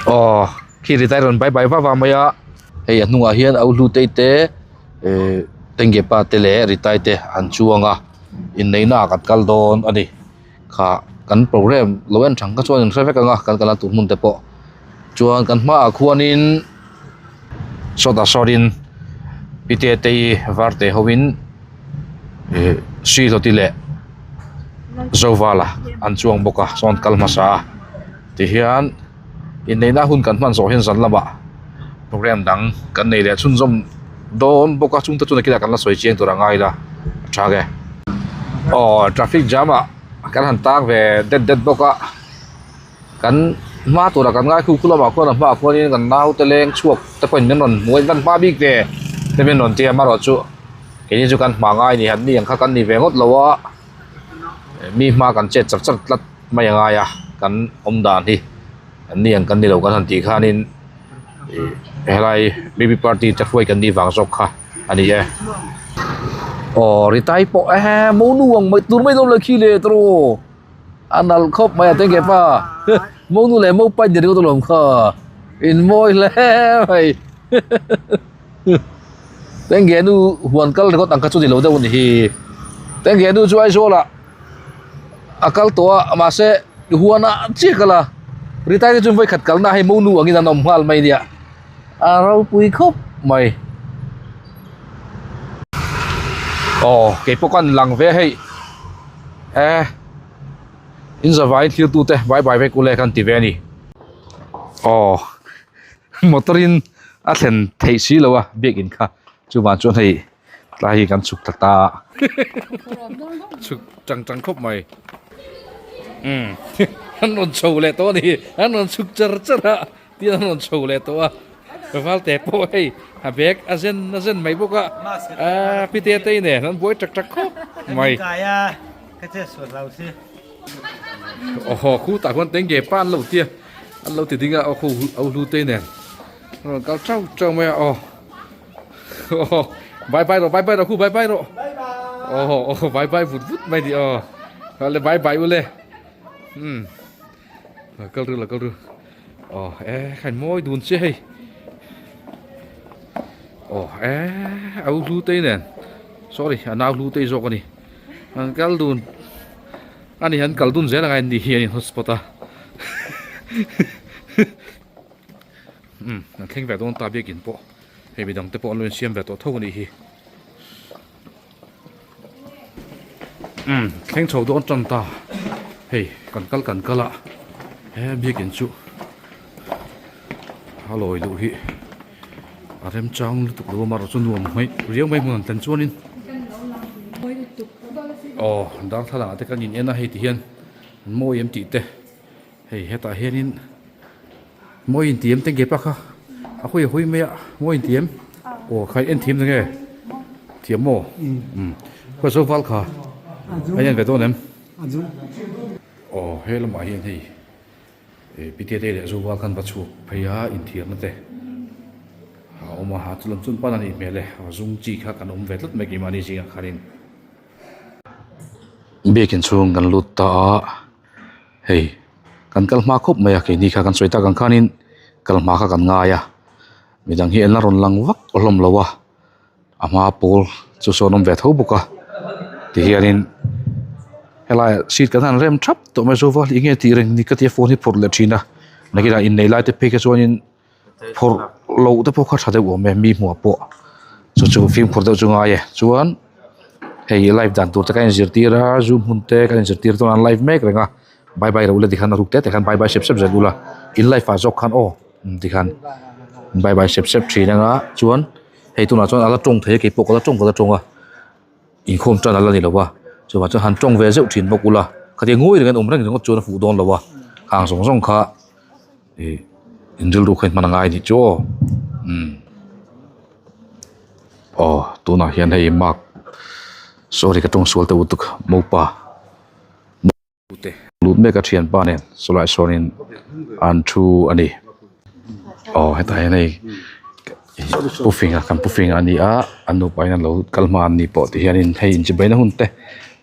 Aw khi retire rawn bye bye va va mai a hei a hnungah hian a u hlutei te ehh tengge pa te leh retire te an chuang a inneihna ah kan kal dawn a ni kha kan programme lo en thang kha chuan in hre vek ang a kan kalna tur hmun te pawh chuan kan hmaah khuanin sawtah sawnin pite te hi varte hoin ih sihluti leh zovala an chuang bawk a sawn kal hmasa a tihian inneihna hun kan hman zawh hian zan lamah programme dang kan nei leh chhunzawm dawn bawk a chungte chu nakinah kan la sawi chiang tur a ngai la a tha nge aw traffic jam ah kan han tang ve det det bawk a. Kan hma turah kan ngai khu khu lamah khuan a hmaah khuanin kan naute leng chhuak te pawhin min rawn hmu a kan hma bik ve te min rawn ti a amaherawhchu keini chu kan hma ngai a ni han ni ang kha kan ni ve ngawt lo a mi hma kan chet char char tlat mai a ngai a kan awm dan hi an ni ang kan ni lo kan han tih khanin ih helai baby party te hruai kan nih vang zawk kha a ni e aw ritai pawh ehe monu ang mai tur mai dawn lo khi leh tawh. A nalh khawp mai a tengge pa monu leh mopa in ni ringawt alawm kha in mawi hle mai tengge nu huan kal ringawt ang kha chu ni lo deuh a ni hi tengge nu chu Aizawl ah a kal tawh a mahse huan ah chiah kal a Rita te chu vawikhat kalna hei monu angin an awm nghal mai nia a ropui khawp mai aw keipawh ka lang ve hei. E in zavai thlir tute bye bye vek ule khan ti ve a ni aw motor in a thlen theih si lo a biakin kha chuvang chuan hei tlai hi kan chhuk ta ta chhuk tang tang khawp mai umm an rawn chho leh tawh a ni an rawn chhuk char char a tin an rawn chho leh tawh a valte pawh hei a bag a zen a zen mai bawk a aaa pite te nen an buai tak tak khawp mai awhaw khutah khuan tengge pa an lo tia an lo ti ding a aw au hlu te nen an rawn kal chau chau mai a aw aw bye bye rawh bye bye rawh khu bye bye rawh aw aw bye bye vut vut mai ni aw le bye bye ule umm. Kal ru la kal ru aw e khain mawi dun che hei aw e au hlu te nen sorry a nau hlu te zawk ani an kal dun ani an kal dun zel anga ni hi ani hotspot a um an thleng ve dawn ta biakin pawh hei midang te pawh an lo insiam ve tawh tho anih hi. Umm thleng chho dawn tan ta hei kan kal kan kal a he biakin chu a lawi luh hi a remchang lutuk lo a marawh chu nuam hmaih riau mai hmun an thlen chuanin aw darthlalang ah te kan in en a hei ti hian an mawi em tih te hei hetah hianin mawi in ti em tengge pa kha a hawi a hawi mai a mawi in ti em aw kha en thiam nge thiam maw umm khaw zo val kha a en ve dawn em aw he lamah hian hei ih pite te leh zo val khan va chhuak phei a inthiarna te a awm a chu lam chuan pan a nih hmel e a zum chi kha kan awm ve tlat mai keimahni zingah khanin biakin chhung kan lut ta a. Hei kan kal hma khawp mai a keini kha kan sawi tak ang khanin kal hma kha kan ngai a midang hi an la rawn lang vak hlawm lo a a hma pawl chu sawn awm ve tho bawk a tihianin helaiah seat kan han rem thap tawh mai chu va enge tih reng ni ka tia phone hi phawrh leh thin a nakinah inneih lai te phei kha chuanin phawrh loh te pawh kha tha deuh awm e mi hmuh ah pawh chu chu fimkhur deuh chu ngai e chuan hei live dan tur te ka inzirtir a zoom hun te ka inzirtir dawn a an live mek reng a bye bye lo ula tikhan a ruk te te khan bye bye sep sep zel ula in live ah zawk khan aw tikhan bye bye sep sep thin anga chuan hei tunah chuan ala tawng thei a keipawh ka la tawng ka la tawng a. Inkhawm tan a la ni lo a, chuvang chuan han tawng ve zeuh thin bawk ula, khatia ngawi reng an awm reng ringawt chuan a fuh dawn lo a, hang zawng zawng kha ih in rilru kha in hman a ngai anih chu aw umm aw tunah hian hei mark sorry ka tawng sual deuh lutuk mopa. Lut mek a thianpa nen sawlai sawnin an thu a ni aw hetah hian hei pu finga kan pu finga a ni a an nupa in an lo kal hma an ni pawh ti hianin hei inchibai na hun te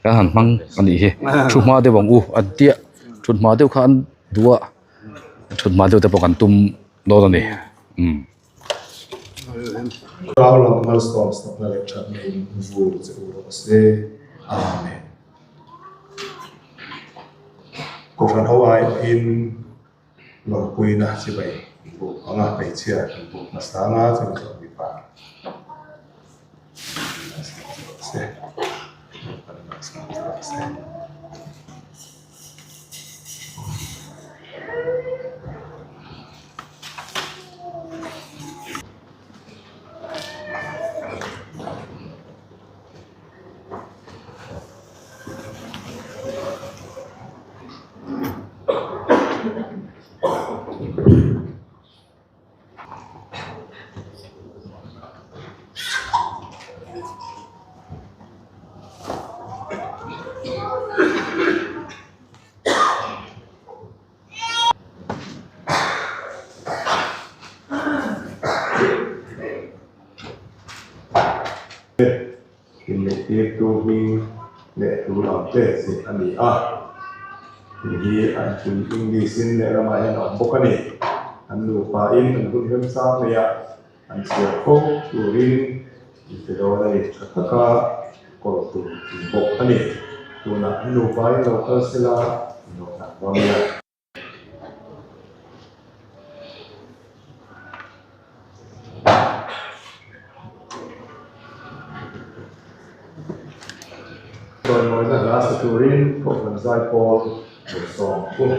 kan han hmang a nih hi thu hma deuh ang u an tia thut hma deuh kha an duh a. Thut hma deuh te pawh kan tum dawn a ni umm. Rau lam malsawm sakna leh thatna in vur che u rawh se. Amen. Kohhran ho aiawhin lawmpuina chibai kan buk ang a, hmeichhia kan buk hmasa ang a, chumi zawh mipa rawh se. Rawh se. Inneihtirtu hming leh tul ang te zir a ni a, hei hi an pui English in lehlamah hian a awm bawk a ni. An nupain an hun remchang nei a, an chhiar fo turin in pe dawn a ni. Tha taka kawl tur in bawk a ni. Tunah an nupain lo kal sela in lo hlan dawn nia. Chawimawina hla sa turin Kohhran Zaipawl Bawlhsawm Pu.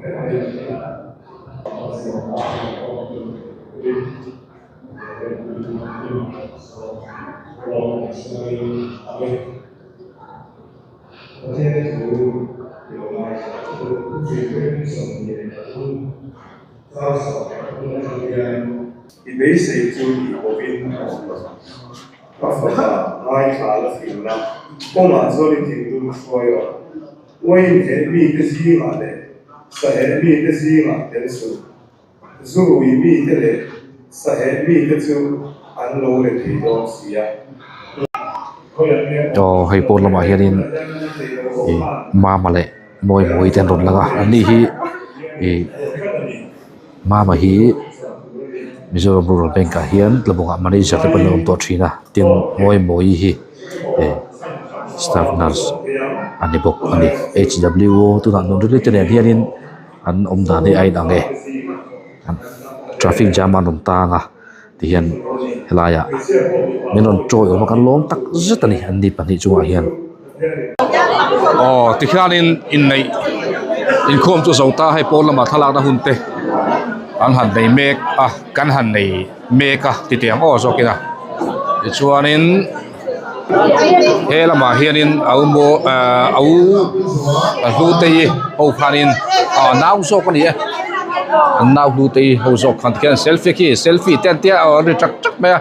I beisei chu tih pawhin a awm lo. Ka fapa ngaithla la fing la, kawngah chuan i thinlung hruai rawh. Uain he mite zingah leh saheh mite zingah tel suh. Zurui mite leh saheh mite chu an lo le thei dawn si a. Aw hei pawn lamah hianin ih mama leh mawi mawi te an rawn lang a an ni hi ih mama hi Mizoram Rural Bank ah hian tlabawngah manager te pawh an lo awm tawh thin a tin mawi mawi hi eh staff nurse a ni bawk a ni h w o tunah nunrili te nen hianin an awm dan hi a inang e traffic jam an rawn tang a. Tihian helaiah min rawn chawi awm a kan lawm tak zet a ni an ni pahnih chungah hian. Aw tikhianin inneih inkhawm chu zo ta hei pawn lamah thlalakna hun te an han nei mek a kan han nei mek a ti teh ang aw zawkin a tichuanin he lamah hianin a u maw ahh a u a hlute hi ho khanin ah nau zawk a ni e an nau hlute hi ho zawk khan tikhian selfie khi selfie te an tia aw an ri chak chak mai a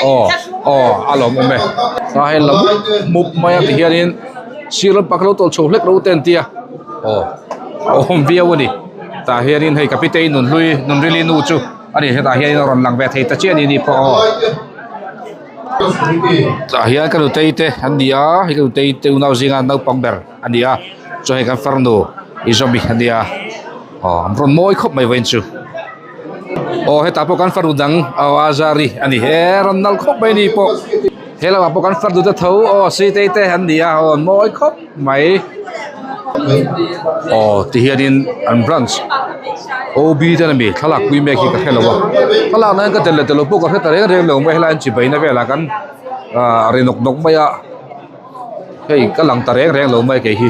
aw aw a lawmawm e ta hei la mup mup mai a tihianin sir lampang kha lo tawlh chho hlek lo te an tia aw a awm viau a ni tah hianin hei ka pitei nunhlui nunrili nu chu a ni hetah hianin a rawn lang ve thei ta chiah a ni ni pawh aw. Tah hian ka nutei te an ni a hei ka nutei te unau zinga naupang ber a ni a chuan hei kan farnu i zawmi a nia aw an rawn mawi khawp mai vawiin chu aw hetah pawh kan farnu dang aw Azari a ni he rawn nalh khawp mai a ni pawh he lamah pawh kan farnu te tho aw Sitei te an ni a aw an mawi khawp mai aw ti hianin an branch OB te an ni thlalak pui mek hi ka hrelo a thlalak na hian ka tel leh tel lo pawh ka hre ta reng reng lo mai helai an chibai na velah kan ah ri nawk nawk mai a hei ka lang ta reng reng lo mai kei hi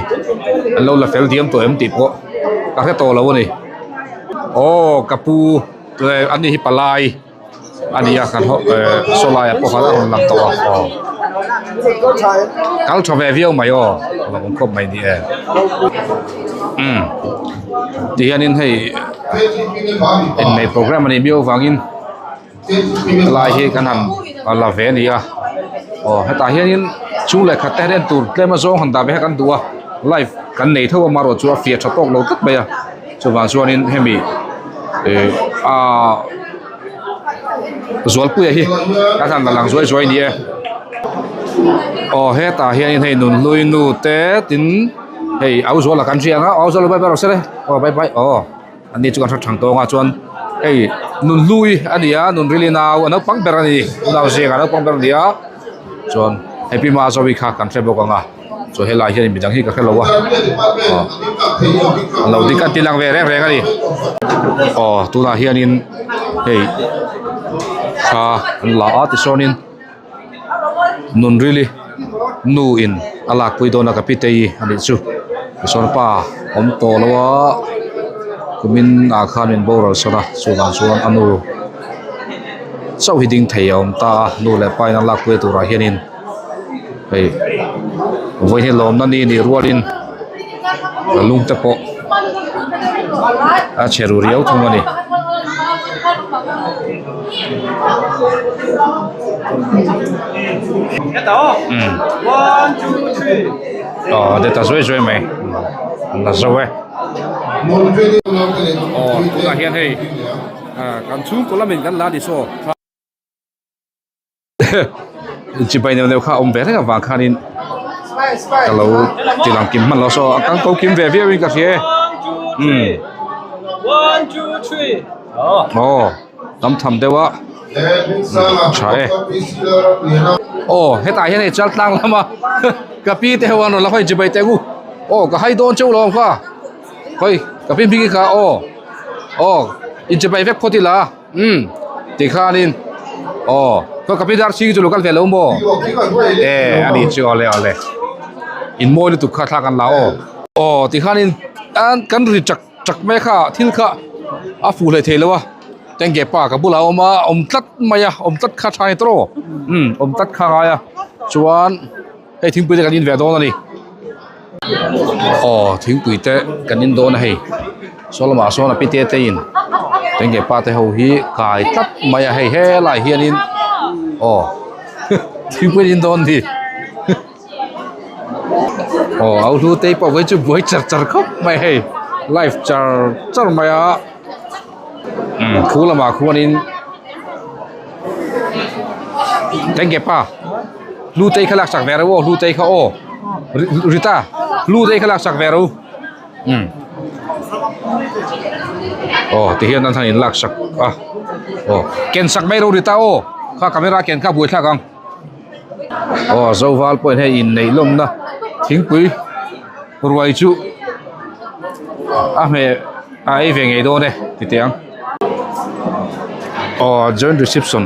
an lo la fel diam tawh em tih pawh ka hre tawh lo a ni aw ka pu an ni hi palai. A ni a kan eh saw laiah pawh khan a rawn lang tawh a aw kal tha ve viau mai aw a lo awm khawp mai ni e umm ti hianin hei inneih program a nih miau avangin helai hi kan han la ve a ni a aw hetah hianin chhung leh khat te hian en tur tlem a zawng han dah ve kha kan duh a live kan nei tho a amaherawh chu a fiah tha tawk lo tlat mai a. Chuvang chuanin hemi eh ah Zualpuia hi a thlan la lang zuai zuai a ni e. Aw hetah hianin hei nunhlui nu te tin hei au zuala kan hria ang a au zuala bye bye rawh se le aw bye bye aw ani chu kan hre thang tawng a chuan hei nunhlui a ni a nunrili nau a naupang ber a ni nau zinga naupang ber a ni a chuan hei pi Mazawi kha kan hre bawk ang a. Chuan helai hian midang hi ka hrelo a aw an lo dik an ti lang ve reng reng a ni aw tunah hianin hei thla an la a tichuanin nunrili nu in a lakpui dawn a ka pitei a nih chu tichuan pa awm tawh lo a kumin ah khan min boral sawn a chuvang chuan a nu chauh hi ding thei a awm ta a nu leh pa in an lakpui turah hianin. Hei vawiin hi lawmna ni nih rualin a lung te pawh a chhe ru riau thung a ni. Umm aw de ta zuai zuai mai an la zo e. Aw tunah hian hei kan chhungkaw lamin kan la ni saw. Chibai neuh neuh kha a awm ve reng avang khanin ka lo ti lang kim hman lo saw a kal ko kim ve viau in ka hria e umm aw tam tham deuh a tha e aw hetah hian hei chal tlang lama ka pi te ho an rawn la hawi chibai teh u aw ka hai dawn cheu lo ang kha hawi ka pi hming hi kha aw aw inchibai vek phawt ila. Umm tikhanin aw khaw ka pi dar chhing chu lo kal ve lo maw e a nih chu awle awle in mawi lutuk kha thlak an la aw aw tikhanin an kan ri chak. Chak mai kha thil kha a fuh hlei thei lo a tengge pa ka bulah a awm a awm tlat mai a awm tlat kha tha ni tawh umm awm tlat kha a ngai a chuan hei thingpui te kan in ve dawn a ni aw thingpui te kan in dawn a hei saw lamah sawn a pite te in tengge pa te ho hi kai tlat mai a hei helai hianin aw thingpui an in dawn a ni. Aw au hlu te pawh vawi chu buai char char khawp mai hei live char char mai a umm khu lamah khuanin tengge pa hlu te kha laksak ve reuh aw hlu te kha aw Rita hlu te kha laksak ve reuh umm aw tihian an han in laksak a aw ken sak mai reuh Rita aw kha camera ken kha buaithlak ang. Aw Zoval pawhin hei inneih lawmna thingpui ruai chu a hmeh a ei ve ngei dawn e ti teh ang. Aw joint reception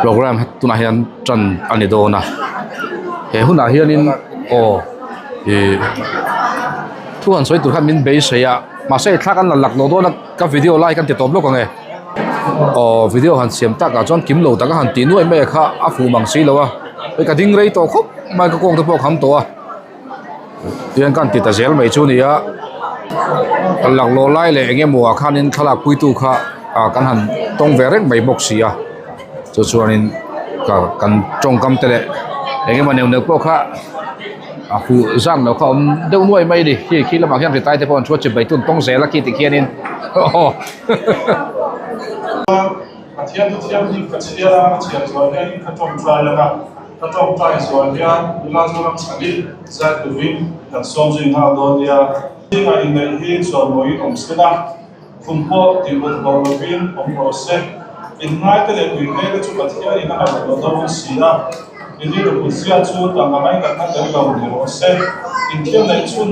program tunah hian tan a ni dawn a he hunah hianin aw ih thu han sawi tur khan min beisei a mahse thlak an la lak lo dawn a ka video lai kan ti tawp lawk ang e. Aw video han siam takah chuan kim lo taka han tih nuai mai kha a fuh mang si lo a hei ka ding rei tawh khawp mai ka kawng te pawh a kham tawh a tihian ka han ti ta zel mai chu a ni a laklawh lai leh eng emaw ah khanin thlalak puitu kha ah kan han tawng ve reng mai bawk si a chu chuanin ka kan tawngkam te leh eng emaw neuh neuh pawh kha a huh zan lo kha a awm deuh nuai mai a ni khi khi lamah khian ri tai te pawh an thu a chibai tun tawng zel a khi tikhianin aw. Pathian thu thianghlim ka chhiar a, ka chhiar zual hianin ka tawngtai lang a, ka tawngtai zual hian nula Zoram chhanin zai turin kan sawm zui nghal dawn nia. Zingah inneih hi chuanmawiin awm se la, khum pawh tih ut hlawh lovin awm rawh se. Inngaite leh tuihmel te chu Pathianin a ngaihtuah dawn si a, i rilru kutzia chu tangka ngainatna tel lo ni rawh se. Inthiam neih chhun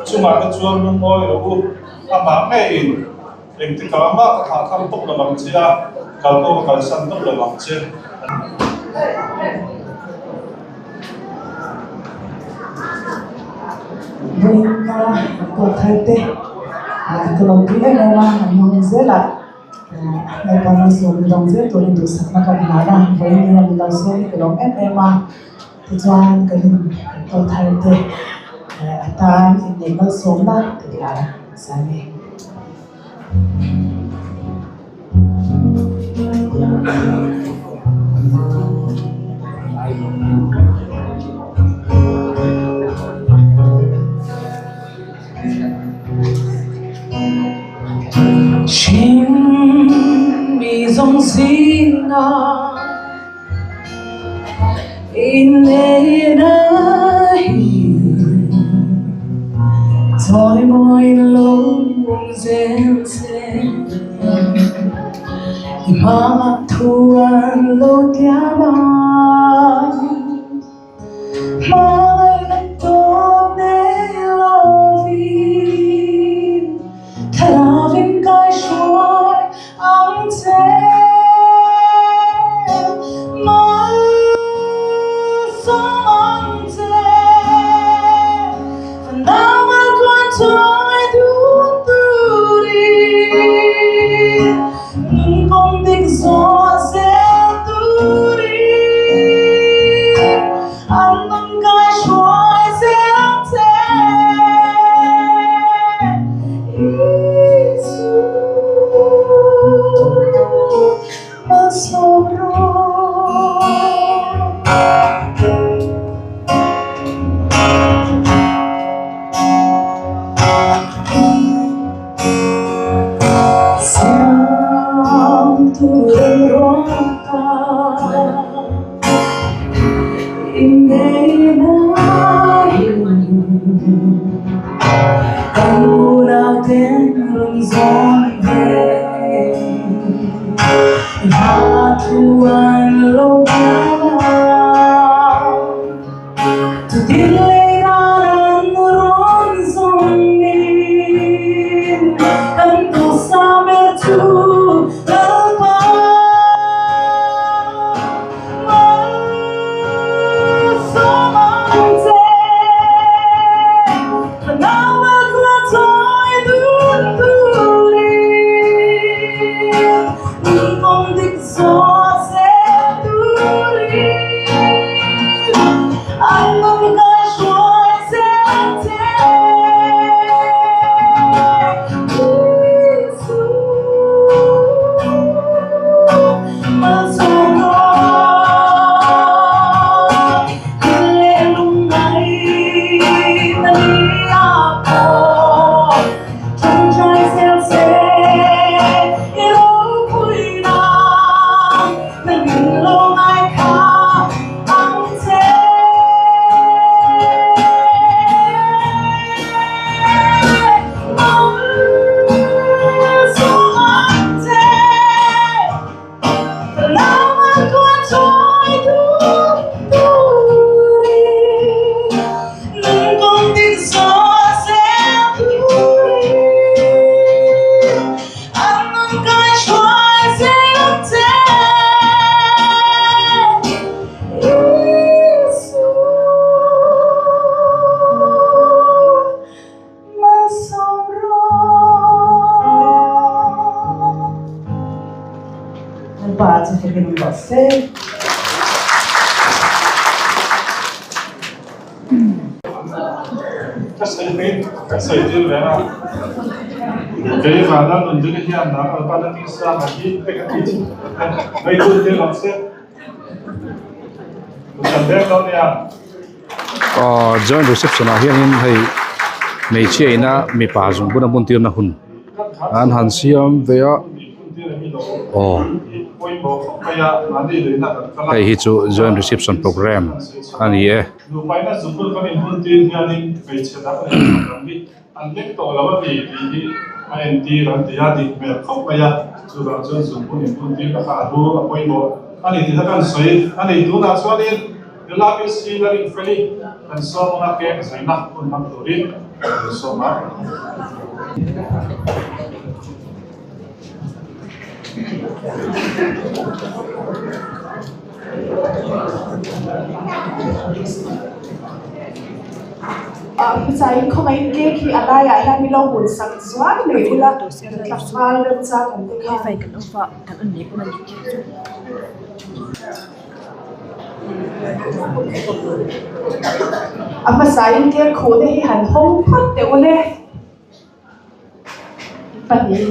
chungah te chuan lungawi rawh u. Amah ngeiin engtikah mah ka thah thang tawp lo ang che a, kal pawh ka kalsan tawp lo ang che. Vawiinka an kawt thar te ka lo pui em em a, an hmang zel a, naupang an sawm dang zel turin duhsakna ka hlan a, vawiin hian an lo sawn hi ka lawm em em a. Tichuan kan in kan kal thar te atan inneih malsawmna tih hla a sa a ni. Lalpa chu fakin awm rawh se. Ka sawi mai ka sawi tir ve a, kei vana nun ding hian nang Alpana tisa hi te ka ti thin mai hun te awm se. Aw joint reception ah hianin hei hmeichhia ina mipa zungbun a hmun tirna hun an han siam ve a aw hei hi chu joint reception programme a ni e. An lek tawh lo a ni tih hi a entir an ti a, dik hmel khawp mai a, chuvang chuan zungbun inbuntir kha a lu a pawimawh a ni tih kha kan sawi a ni. Tunah chuanin nula PC Larinfeli kan sawm anga cake zaina hun hmang turin kan lo sawm a. Hmachaiin khawngaihin cake hi a laiah hian min lo hun sak zuai mai ula tlangval remchang awm te khan. A hmasain cake khuh te hi han hawng phawt teh ule. Pahnih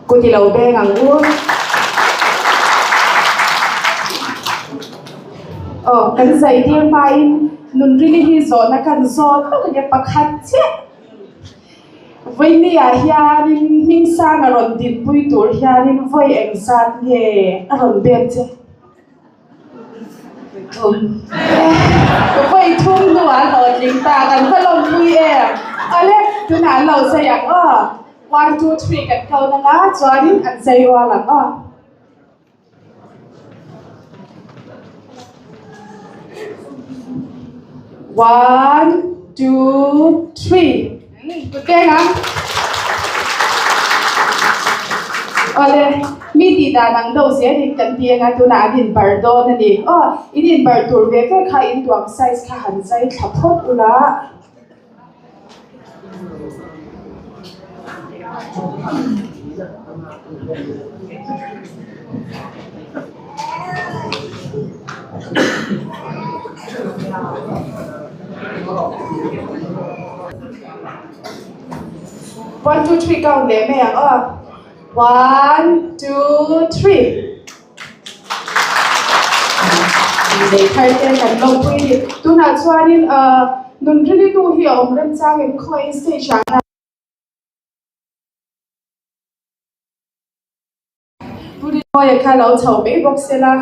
Kut i lo beng ang u. Aw, kan zai tir hmain Nunrili hi zawhna kan zawt lawk ania pakhat chiah. Vawinia hianin Hmingsanga rawn dinpui tur hianin vawi engzat nge a rawn bem che? Thum. Vawi thum hnuah a hlawhtling ta, kan va lawmpui em? Awle, tunah an lo zai ang aw. One, two, three kan ko nang a, chuanin an zai rual ang aw. One, two, three. Kuteng ang. Awle, mi tih dan ang deuh zelin kan ti anga tunah an inbarh dawn a ni. Aw, in inbarh tur ve ve kha in tuam size kha han zai thla phawt ula. One two three count leh mai ang aw. One two three. Lei thar te kan lawmpui a ni. Tunah chuanin nunrili nu hi a awm remchang em khawiin stage ah hian. Pu Rinawia kha lo chho mai bawk se la.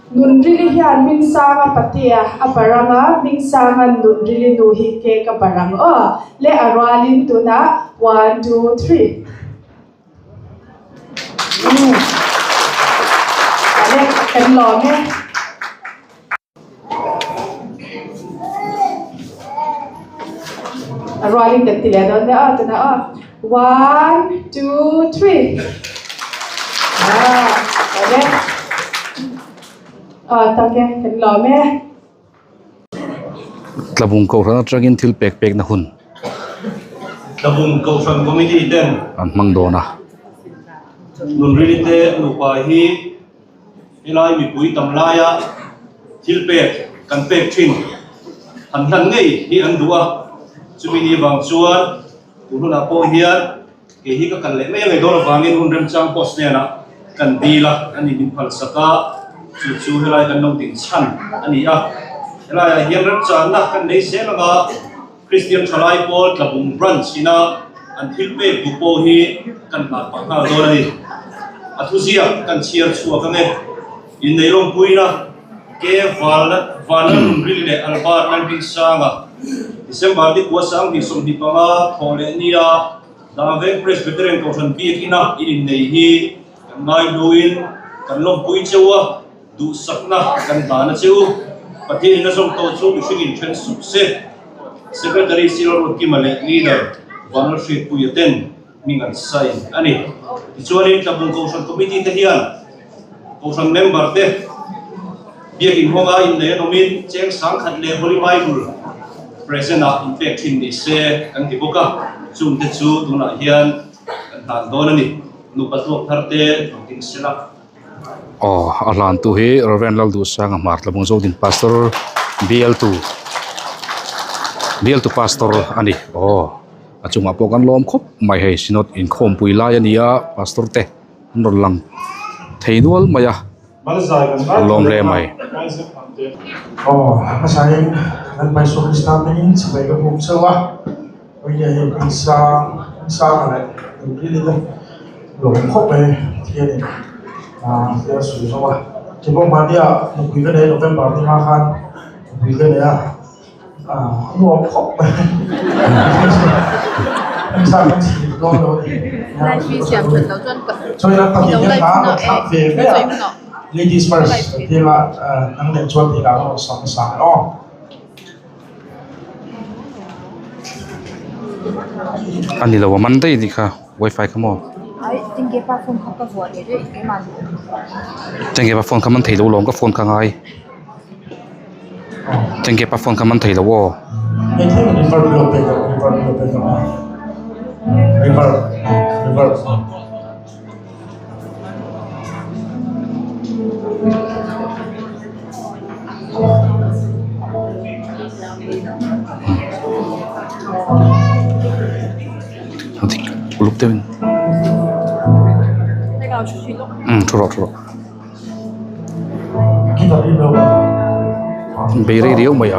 Nunrili hian Hmingsanga patea a barang a, Hmingsanga'n Nunrili nu hi cake a barang aw. Le a rualin tunah one two three. Umm. Ale kan lawm e. A rualin kan ti leh dawn nia aw tuna aw one two three ah awle aw tak e kan lawm e. Tlabung Kohhran atangin thil pek pekna hun Tlabung Kohhran Committee ten an hmang dawn a. Nunrili te nupa hi Helai mipui tam laia thil pek kan pek thin han hlan ngei hi an duh a, chumi ni vang chuan tun hunah pawh hian kei hi ka kal leh mai angai dawn avangin hun remchang post hnenah kan dil a, a ni min phalsak a, chu chu helai kan lo ding chhan a ni a, helaiah hian remchanna kan nei zel anga Kristian Thalai Pawl Tlabung Branch ina an thil pek duh pawh hi kan hlan pah nghal dawn a ni. A thuziak kan chhiar chhuak ang e. Innei lawmpuina Ke Vanlalnunrili leh Albert Lalhmingsanga December ni kua 2025 thawh leh nia Dangveng Presbyterian Kohhran Biak ina in innei hi kan ngaihluin kan lawmpui cheu a. Duhsakna kan hlan a che u. Pathian in a zawng tawh chu mihring in then suh se. Secretary Cyril Ruatkima leh Leader Vanlalhriatpuia ten hming an sign a ni. Tichuanin Tlabung Kohhran Committee te hian Kohhran member te Biakin hawnga innei an awmin cheng sangkhat leh Holy Bible present ah inpek thin ni se kan ti bawk a, chungte chu tunah hian kan. hlan dawn a ni. Nupa tuak thar te rawn ding se la. Aw a hlantu hi Rev Lalduhsanga Hmar Tlabung Zodin Pastor bialtu bialtu pastor a ni aw a chungah pawh kan lawm khawp mai hei synod inkhawmpui lai a ni a pastor te an rawn lang thei nual mai a an lawm hle mai. Aw hmasain Lalpa Isua Krista hmingin chhibai ka buk chauh a. Hei hi hmun sang hmun sang leh rili te lawm khawp mai Pathianin ah thil a sawi zawk a keipawh mahnia nupui ka nei a November ni hma khan nupui ka nei a ah a nuam khawp mai hmun sang kan chhip dawn lo a ni chuan a pahnih hian hla an rawn thlak ve ve a ladies first an ti anga nang nen chuan tih lah an rawn sam hmasa ang aw. A ni lo a man daih a nih kha wifi kha maw tengge pa phone kha man thei lo lawm ka phone kha ngai tengge pa phone kha man thei lo aw. Uluk deuhin umm thu rawh thu rawh bei rei riau mai a.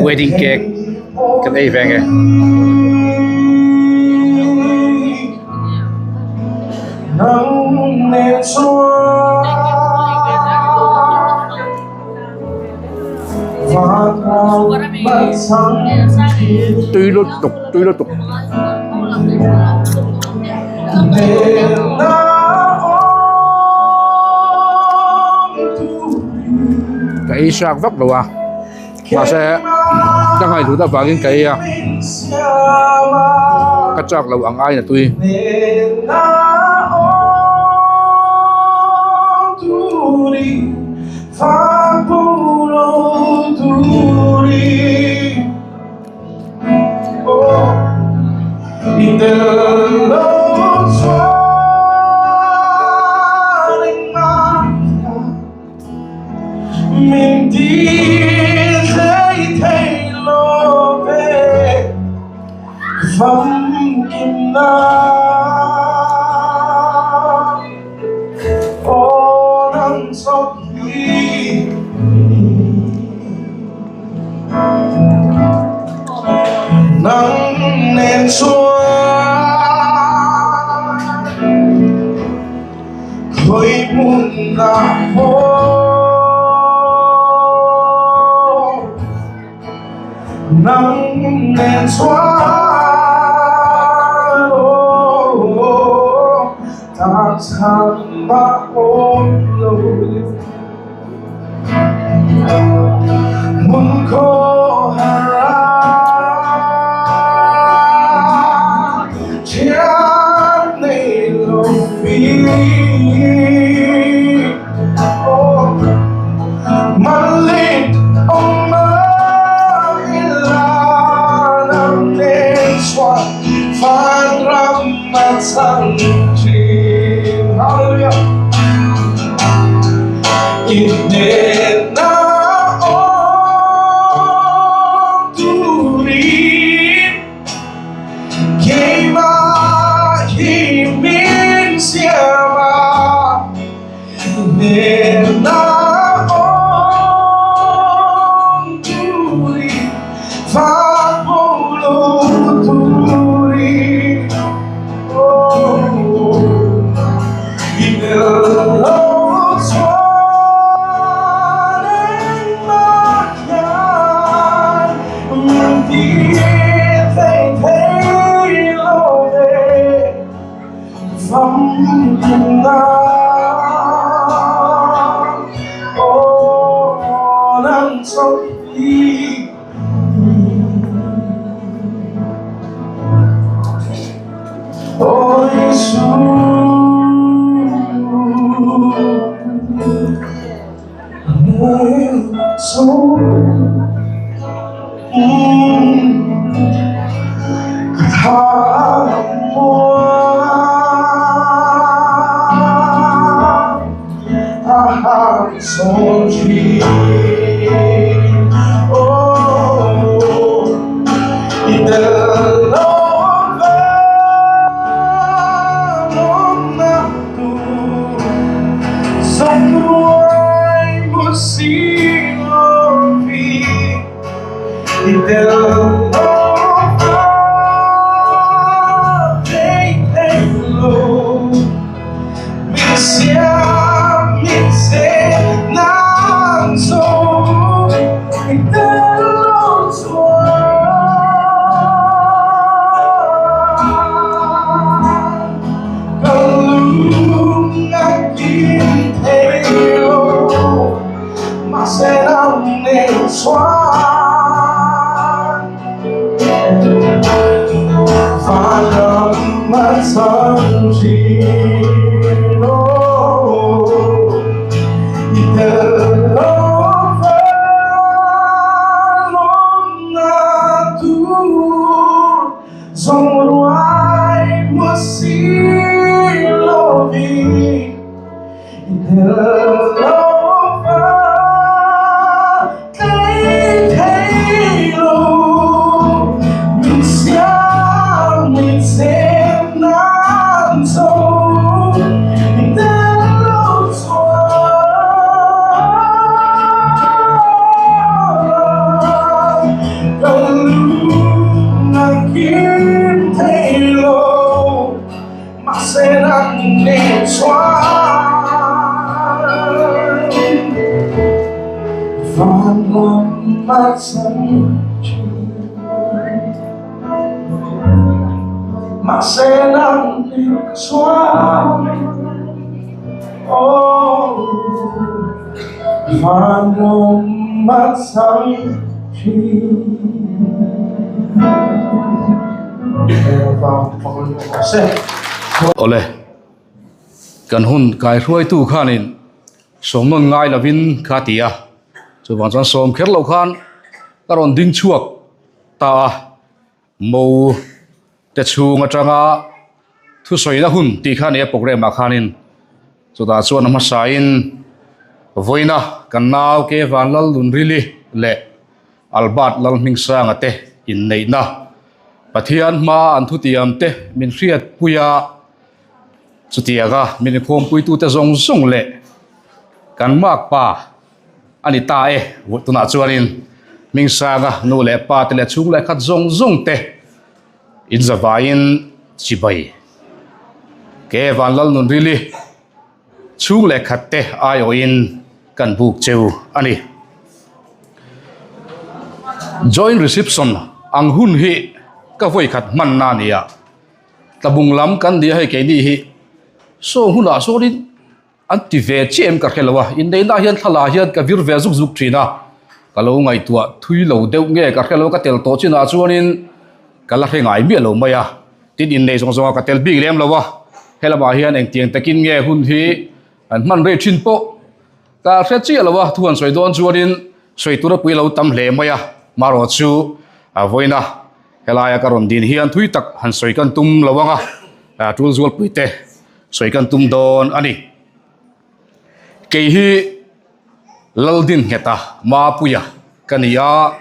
Wedding cake kan ei ve nge. Tui lutuk tui lutuk. Ka ei hrak vak lo a mahse ka ngaihhlut avangin ka ei a ka chak lo ang aiin a tui. Famkim na Aw nang chauh hi Aw Isu Nang chauh Ka tha Awle, kan hun kai hruaitu khanin sawm nawn ngai lovin kha ti a, chuvang chuan sawm kher loh khan ka rawn ding chhuak ta a, mo te chhung atanga thusawina hun tih kha a ni a programme ah khanin chutah chuan a hmasain vawiina kan nau ke Vanlal Lunrili leh Albert Lalhmingsanga te inneihna Pathian hma an thutiam te min hriatpui a, chutianga min inkhawmpuitute zawng zawng leh kan makpa a ni ta e tunah chuanin Hmingsanga nu leh pa te leh chhung leh khat zawng zawng te in zavaiin chibai ke Vanlalnunrili chhung leh khat te aiawhin kan buk cheu a ni. Joint reception ang hun hi ka vawi khat hmanna a ni a, tlabung lam kan ni a hei keini hi saw hunah sawnin an ti ve chiah em ka hre lo a, inneihna hian thla lah hian ka vir ve zuk zuk thin a, ka lo ngaihtuah thui lo deuh nge ka hre lo ka tel tawh chinah chuanin ka la hre ngai miah lo mai a. Tin innei zawng zawnga ka tel bik lem lo a, helamah hian engtiang takin nge hun hi an hman rei thin pawh ka hre chiah lo a, thu han sawi dawn chuanin sawi tura pui lo tam hle mai a, marawh chu a vawiina helaia ka rawn din hian thui tak han sawi kan tum lo ang a, tul zualpui te sawi kan tum dawn a ni. Kei hi Laldinnghet-a Mapuia ka ni a.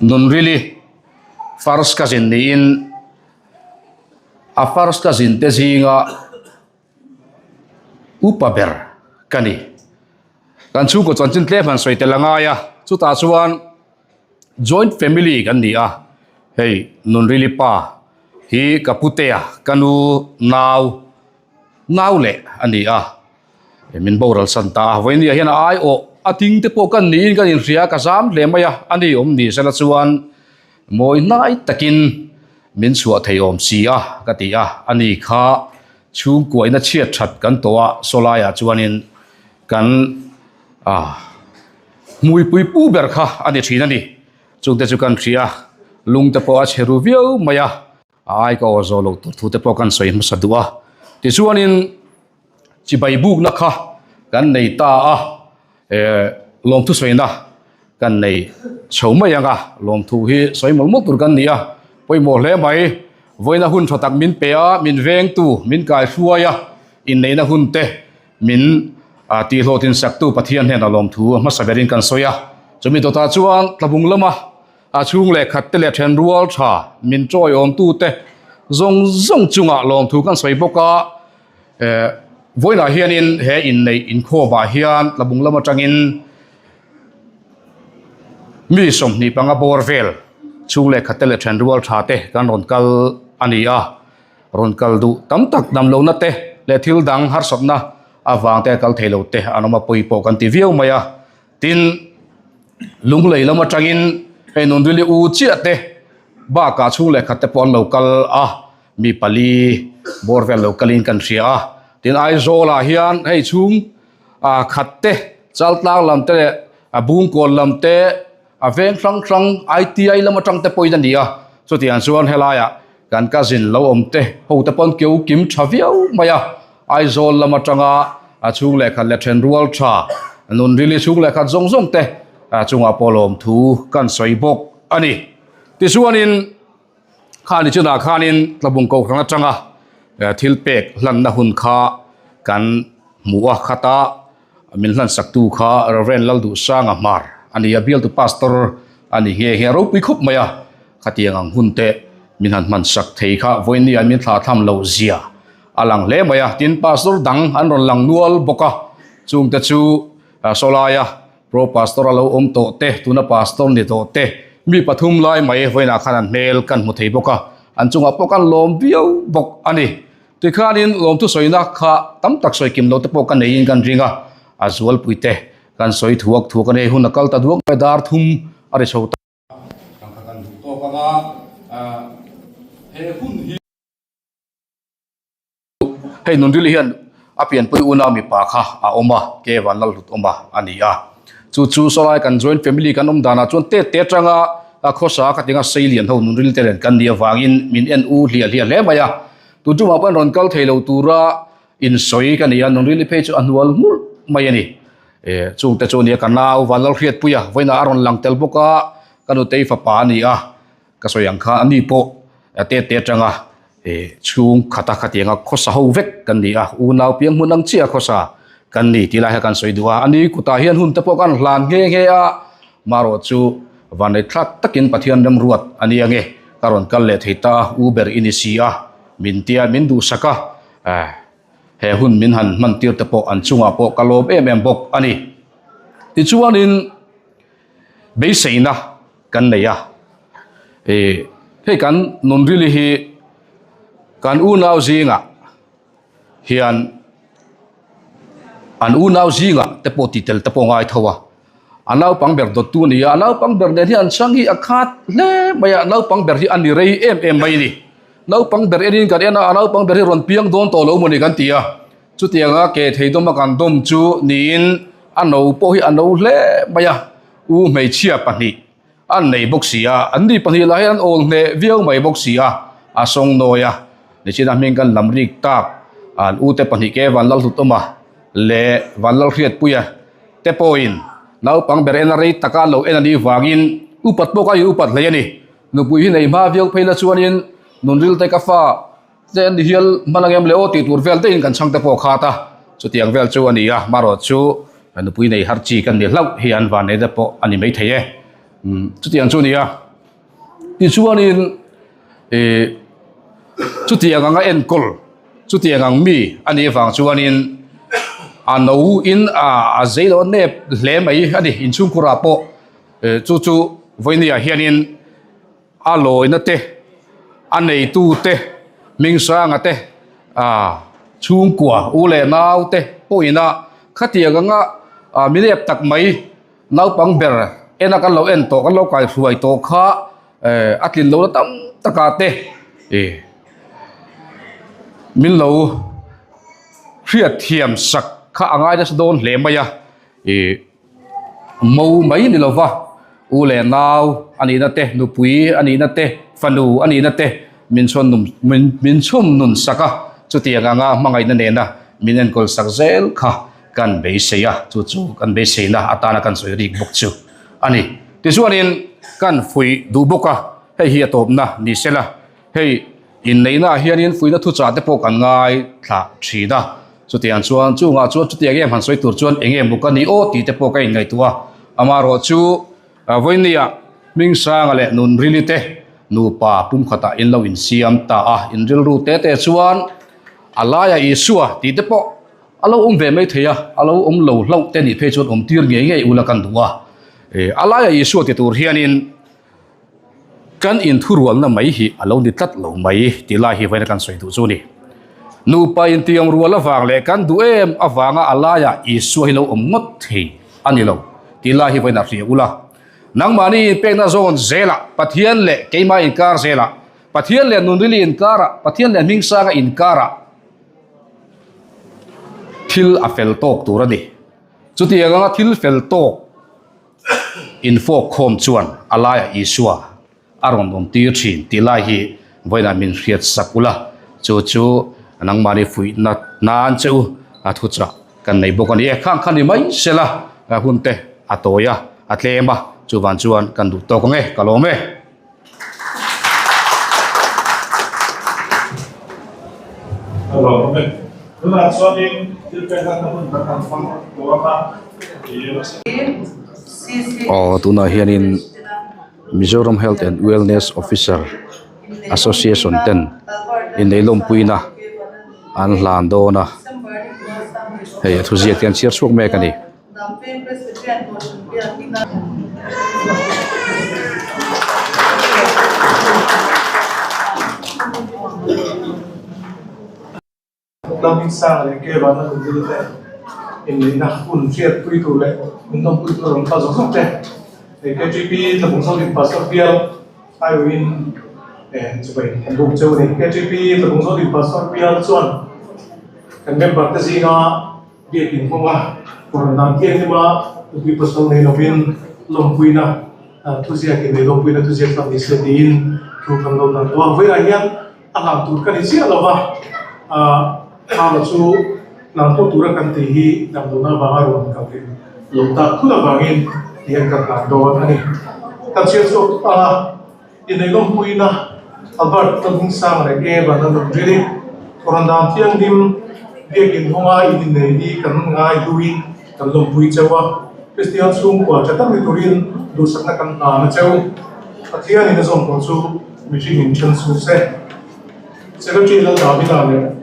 Nunrili first cousin niin a first cousin te zinga upa ber ka ni. Kan chhungkaw chanchin tlem han sawi tel a ngai a, chutah chuan joint family kan ni a, hei Nunrili pa hi ka putea ka nu nau nau leh a ni a. Min boral san ta a, vawinia hian a aiawh a ding te pawh kan niin kan inhria a, ka zam hle mai a, a ni awm ni sela chuan mawi hnai takin Min chhuah thei awm si a ka ti a, ani kha chhungkuaina chhiat that kan tawh a sawlaiah chuanin kan ah hmuipui pu ber kha a ni thin a ni. Chungte chu kan hria a, lungte pawh a chhe ru viau mai a, a ai ka aw zawh loh tur thu te pawh kan sawi hmasa duh a. Tichuanin chibai bukna kha kan nei ta a, eh lawmthu sawina kan nei chho mai ang a, lawmthu hi sawi mawlh mawlh tur kan ni a, pawimawh hle mai. Vawiina hun tha tak min pe a, min vengtu, min kaihruai a, inneihna hun te min tihhlawhtlin saktu Pathian hnenah lawmthu hmasa berin kan sawi a. Chumi dawtah chuan tlabung lama a chhung leh khat te leh then rual tha min tawiawmtu te zawng zawng chungah lawmthu kan sawi bawk a. Eh vawiinah hianin he inneih inkhawmah hian tlabung lam atangin mi 25 bawr vel chhung leh khat te leh then rual tha te kan rawn kal a ni a. Rawn kal duh tam tak dam lohna te leh thil dang harsatna avang te a kal thei lo te an awm a pawi pawh kan ti viau mai a. Tin, Lunglei lam atangin hei Nunrili u chiah te bakah chhung leh khat te pawh an lo kal a, mi pali bawr vel lo kalin kan hria a. Tin, Aizawlah hian hei chhung ah khat te, Chaltlang lam te leh a Bungkawn lam te, a veng hrang hrang ITI lam atang te pawhin a ni a. Chutiang chuan helaiah kan cousin lo awm te ho te pawn keu kim tha viau mai a. Aizawl lam atanga a chhung leh khat leh then rual tha Nunrili chhung leh khat zawng zawng te chungah pawh lawmthu kan sawi bawk a ni. Tichuanin khani chunah khanin Tlabung Kohhran atanga thil pek hlanna hun kha kan hmu a khata min hlansak tu kha Rev. Lalduhsanga Hmar a ni a, bialtu pastor a ni nghe nghe a ropui khawp mai a, khatiang ang hun te min han hmansak thei kha vawiin min thlah tham loh zia a lang hle mai a, tin pastor dang an rawn lang nual bawk a, chungte chu sawlaia pro pastor a lo awm tawh te, tuna pastor ni tawh te, mi pathum lai mai vawiinah khan an hmel kan hmu thei bawk a, an chungah pawh kan lawm viau bawk a ni. Tikhanin lawmthu sawina kha tam tak sawi kim lo te pawh ka neiin kan ring a, a zualpui te kan sawi thuak thuak a ni, hun a kal ta duak mai dar thum a ri chho ta. Kan kha kan duh tawk ang a, he hun hi. Hei Nunrili hian a pianpui unau mipa kha a awm a, ke van lal hlut awm a a ni a. Chu chu sawlai kan joint family kan awm danah chuan tet te atanga khawsa ka tinga seilian ho Nunrili te nen kan nih avangin min en u hliah hliah hle mai a. Tun tumah pawh rawn kal thei lo tura insawi ka ni a, Nunrili phei chu a hnual hmurh mai a ni. Chungte chu a nia ka nau van lal hriatpui a, vawiinah a rawn lang tel bawk a, ka nutei fapa a ni a. Ka sawi ang kha ani pawh tete atanga chhung khata khatianga khawsa ho vek kan ni a, unau piang hmun ang chiah khawsa kan ni tih lai kha kan sawi duh a, ani kutah hian hun te pawh kan hlan nghe nghe a, marawh chu vanlei thlak takin Pathian remruat a ni ange, ka rawn kal leh thei ta a, u ber i ni si a, min tia min duhsak a, he hun min han hman tir te pawh an chungah pawh ka lawm em em bawk a ni. Tichuanin beiseina. Kan nei a, ih hei kan Nunrili hi kan unau zingah hian an unau zingah te pawh tih tel te pawh ngai tho a, a naupang ber dawttu a ni a, a naupang ber nen hian an chhang hi a khat hle mai a, naupang ber hi a ni rei em em mai a ni, naupang ber enin kan en a, a naupang ber hi rawn piang dawn tawh lo maw ni kan ti a, chutianga ke thei dawma kan dawm chu niin a no pawh hi a no hle mai a. U hmeichhia pahnih an nei bawk si a, an ni pahnih lah hian an awl hneh viau mai bawk si a, a sawng nawi a, nichina hming kan lam rik tak an ute pahnih ke Vanlalhlutawma leh Vanlalhriatpuia te pawhin naupang ber en a rei taka an lo en a nih vangin upat pawh kha in upat hlei a ni. Nupui hi nei hma viau phei la chuanin nunrilte ka fa Te an ni hial hman ang em le aw tih tur vel daihin kan chhang te pawh khat a, chutiang vel chu a ni a, marawh chu nupui nei har chi kan ni hlauh hi an van nei te pawh a ni maithei e, chutiang chu a ni a. Tichuanin ih chutiang anga enkawl chutiang ang mi a nih avang chuanin a no in a zei lo a nep hle mai a ni inchhungkhurah pawh chu chu vawinia hianin. A lawina te, a neitu te, Hmingsanga te, ah chhungkua u leh nau te pawhin a khatiang anga ah mi nep tak mai naupang ber ena kan lo en tawh kan lo kaihruai tawh kha eh a tlin lohna tam takah te. Ih min lo hriat thiam sak kha a ngai nasa dawn hle mai a ih mo mai ni lova u leh nau a nihna te nupui a nihna te fanu a nihna te min chhawn num min min chhum nun sak a chutiang anga hmangaihna nena min enkawl sak zel kha kan beisei a chu chu kan beiseina atana kan sawi rik bawk chu a ni tichuanin kan fuih duh bawk a hei hi a tawpna ni sela hei inneihna ah hianin fuihna thuchah te pawh kan ngai thlah thin a chutiang chuan chungah chuan chutiang em han sawi tur chuan eng nge maw ka nih aw tih te pawh ka inngaihtuah a amaherawhchu Vawinia Hmingsanga leh Nunrili te nupa pumkhatah in lo insiam ta a, in rilru te te chuan a laia Isua tih te pawh a lo awm ve mai thei a, a lo awm lo hlauh te nih phei chuan awm tir ngei ngei ula kan duh a. A laia Isua ti tur hianin kan inthurualna mai hi a lo ni tlat lo mai tih lai hi vawiina kan sawi duh chu a ni. Nupa intiang rual avang leh kan duh em avanga a laia Isua hi lo awm ngawt thei a ni lo tih lai hi vawiin a hria ula. Nangmahni inpekna zawn zelah Pathian leh keimah inkar zelah, Pathian leh Nunrili inkarah, Pathian leh Hmingsanga inkarah thil a fel tawk tur a ni. Chutiang anga thil fel tawk infawk khawm chuan a laiah Isua a rawn awm tir thin tih lai hi vawiinah min hriat sak ula, chu chu nangmahni fuihna nan che u a thuchah kan nei bawk a ni e. Khang kha ni mai sela hun te a tawi a, a tlem a, chuvan chuan kan duh tawk ang e, ka lawm e. Ka lawm e. Tunah chuanin thil pekna hun kan han hmang tawh ang a. Aw tunah hianin. Mizoram Health and Wellness Officer Association ten inneih lawmpuina an hlan dawn a, hei a thuziak te an chhiar chhuak mek a ni. Lalhmingsanga leh Kevana nunzil te inneihna hun hriatpui tur leh min lawmpui tur rawn kal zawk zawk te hei KTP Tlabung Zodin Pastor bial aiawhin chibai kan buk cheu a ni. KTP Tlabung Zodin Pastor bial chuan kan member te zinga biakin kawnga rawn dan thianghlim a nupui pasal nei lovin lawmpuina thuziak inneih lawmpuina thuziak tam ni se tiin thu kan lo dan tawh a. Vawiinah hian A hlang tur ka ni chiah lo va, Paula chu hlangtu tura kan tih hi damdawnna avanga rawn kal rin lo tak thut avangin tihian kan hlang dawn a ni. Kan chhiar chhuak tuk ang a, inneilawmpuina Albert Tlawmhmingsanga leh Eva na nun rilin Koran dan thianghlim biakin hawnga in innei hi kan ngai hluin kan lawmpui cheu a, Kristian chhungkua tha tak ni turin duhsakna kan hlan a cheu. Pathianin a zawm tawh chu Mihring in then su se. Secretary Lal Davida leh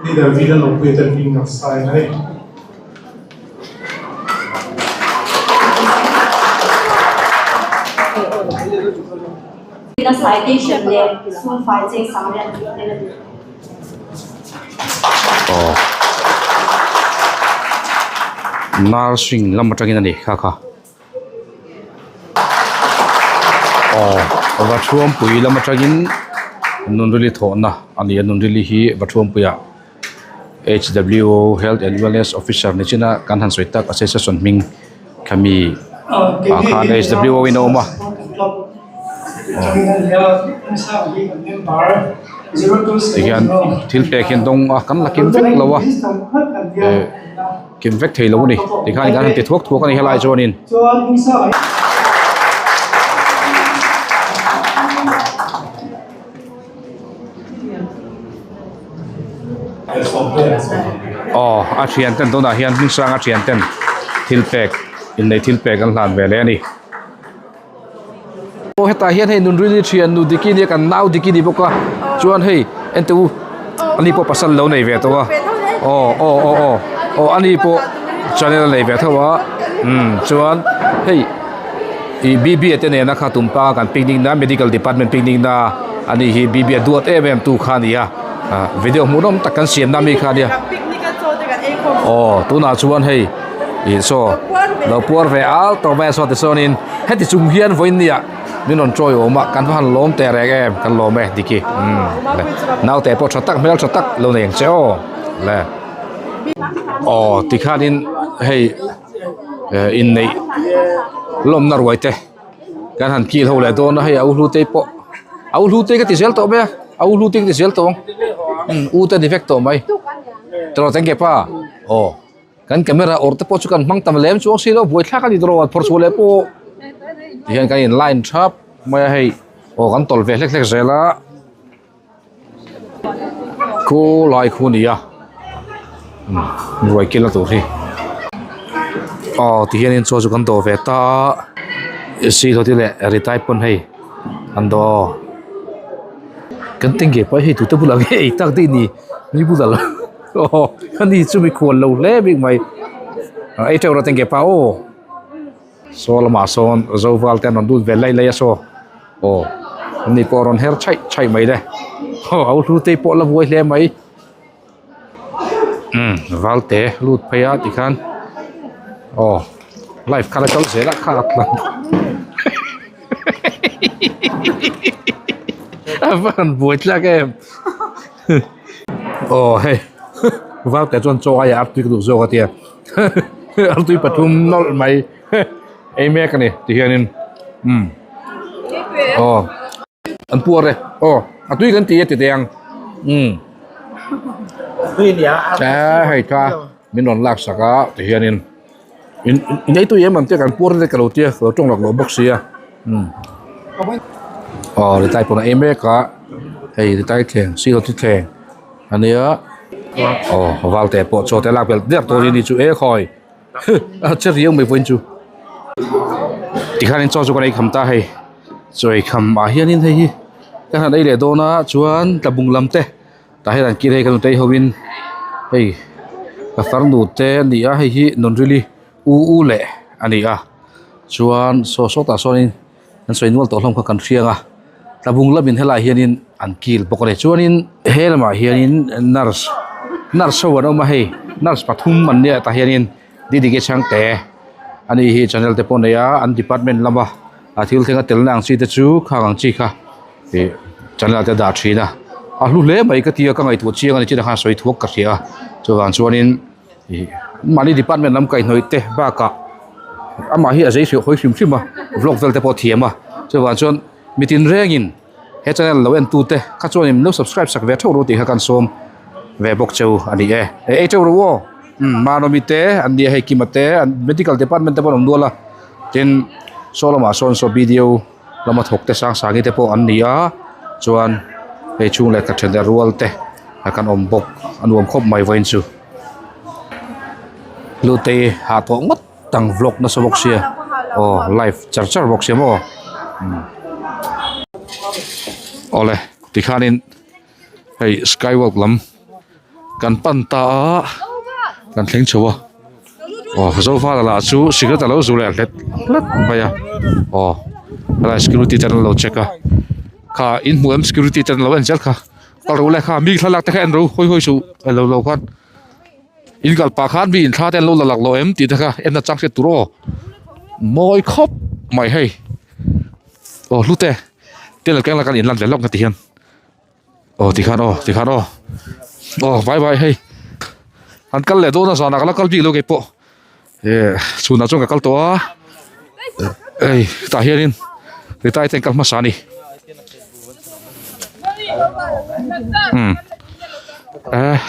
Leader Vina Lawmpuia ten hming an sign a ni. Citation leh sumfai cheng sang riat tih tel a ni. Aw nursing lam atangin a ni kha kha. Aw Vathuampui lam atangin Nunrili thawhna a ni a Nunrili hi Vathuampuiah H_W_O Health and Wellness Officer ni chin a kan han sawi tak association hming khami ah khan H_W_O in a awm a. Tihian thil pek hi an dawng a kan la kim vek lo a eh. Kim vek thei lo a ni tikhan kan han ti thuak thuak a ni helai chuanin. Aw a thian ten tunah hian hmingsanga thian ten thil pek innei thil pek an hlan ve leh a ni. Aw hetah hian hei Nunrini thian nu Diki nia kan nau Diki ni bawk a chuan hei ente u ani pawh pasal lo nei ve tawh a aw aw aw aw aw ani pawh channel a nei ve tho a umm chuan hei ih B B a te nena kha tumpanga kan picnic na medical department picnic na ani hi B B a duat em em tu kha a ni a ah video hmuhnawm tak kan siam na mi kha a nia aw tunah chuan hei ih saw lo puar ve al tawh mai a saw tichuanin. Heti chung hian vawiin nia Min rawn chawi awm a kan va han lawm teh reng em kan lawm e Diki umm le naute pawh tha tak hmel tha tak lo nei ang che aw le aw tikhanin hei eh inneih lawmna ruai te kan han kil ho leh dawn a hei a u hlute pawh a u hlute ka ti zel tawh mai a a u hlute ka ti zel tawh ang umm u te ni vek tawh mai tawh teng ke pa aw. Kan camera awrh te pawh chu kan hmang tam lem chuang si lo buaithlak a ni tawh lo phawrh chhuah leh pawh tihian kan in line thap mai a hei aw kan tawlh ve hlek hlek zel a khu lai khu a ni a umm ruai kil na tur hi aw tihian in chaw chu kan dawh ve ta a si hlawh te leh ri tai pawn hei an dawh aw kan tengge pawh hei tute bulah nge ei tak daih ni mi bulah lo. Aw ani chu mikhual lo hle bik mai ei teuh rawh tengge pa aw saw lamah sawn zoval te an rawn lut ve lai lai a saw aw ani pawh a rawn her chhaih chhaih mai le aw a u hlute pawh la buai hle mai umm valte lut phei a tikhan aw live kha la kal zel a kha a tlan a va han buai tlak em. Aw hei Valte chuan chaw aia artui ka duh zawk a tia artui pathum nawlh mai ei mek a ni ti hianin umm aw an puar e aw a tui kan ti e ti teh ang umm hei kha min rawn lak sak a ti hianin in in ei tui em ang te kan puar te ka lo tia ka lo tawng lak lo bawk sia umm aw ritai pawh a ei mek a hei ritai thleng silo chu thleng ania aw valte pawh chaw te lak belh der tur hi ni chu e khawi a che riau mai vawiin chu tikhanin chaw chu kan ei kham ta hei chaw ei kham ah hianin hei hi kan han ei leh dawn a chuan tlabung lam te. Tah hian an kir hei ka nutei ho in hei ka farnu te a ni a hei hi Nunrili u u leh a ni a chuan saw sawtah sawnin an sawi nual tawh hlawm kha kan hriang a tlabung lamin helaiah hianin an kil bawk a ni chuanin he lamah hianin nurse nurse ho an awm a hei nurse pathum an nia tah hianin Didiki Chhangte a ni hi channel te pawh a nei a an department lama a thil thleng a telna ang chi te chu khang ang chi kha. Ih channel te dah thin a a hlu hle mai ka tia ka ngaihtuah chiang a ni chinah khan sawi thuak ka hria a chuvang chuanin ih mahni department lam kaihhnawih te bakah amah hi a zei hreuh hawi hrim hrim a vlog vel te pawh a thiam a chuvang chuan mitin rengin he channel lo en tu te kha chuanin min lo subscribe sak ve theuh ru tih kha kan sawm ve bawk cheu a ni e ei teuh ru aw umm Manomi te an nia hei Kima te an medical department te pawh an awm nual a tin saw lamah sawn saw video. lama thawk te sang sangi te pawh an ni a chuan hei chhung leh khat then te rual te a kan awm bawk a nuam khawp mai vawiin chu hlutei hah tawh ngawt ang vlog nasa bawk sia aw live char char bawk sia maw awle tikhanin hei sky walk lam. Kan pan ta a kan thleng chho a aw zovala lah chu cigarette alo zu leh hlet hlet mai a aw helai security ten an lo check a kha in hmuh em security ten an lo en zel kha kal ro le kha mi thlalak te kha en ro hawi hawi suh elo lo khan in kal pah khan mi in thla te an lo la lak lo em tih te kha en na chang hriat tur aw mawi khawp mai hei aw hlute te lo keng la kan inlan ve lawk na ti hian. Aw tikhan aw tikhan aw aw vai vai hei an kal leh dawn a zanah ka la kal bik lo kei pawh eh chhunah chuan ka kal tawh a hei tah hianin ritai te an kal hmasa a ni umm eh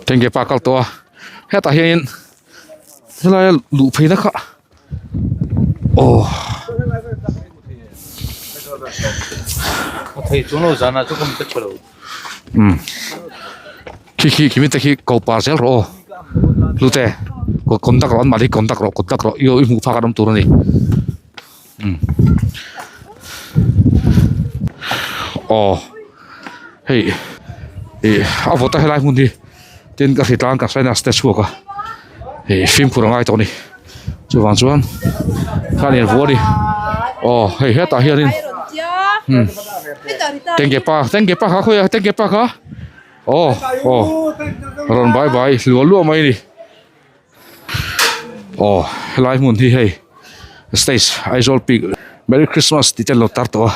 tengge pa kal tawh a hetah hianin helai a luh phei na kha. Aw. Umm khi khi khi mite khi ko par zel rawh aw hlute ko contact rawh an mahni contact rawh contact rawh i hmuh phak an awm tur a ni umm aw hei ih a vawt a helai hmun hi tin ka hritlang ka sinus te chhuak a ih fimkhur a ngai tawh a ni. Chuvang chuan khan in vuah a ni aw hei hetah hianin umm tengge pa tengge pa kha khawi a tengge pa kha aw aw rawn bai bai hluah luah mai a ni aw helai hmun hi hei. Stage Aizawl peak Merry Christmas tih te an lo tar tawh a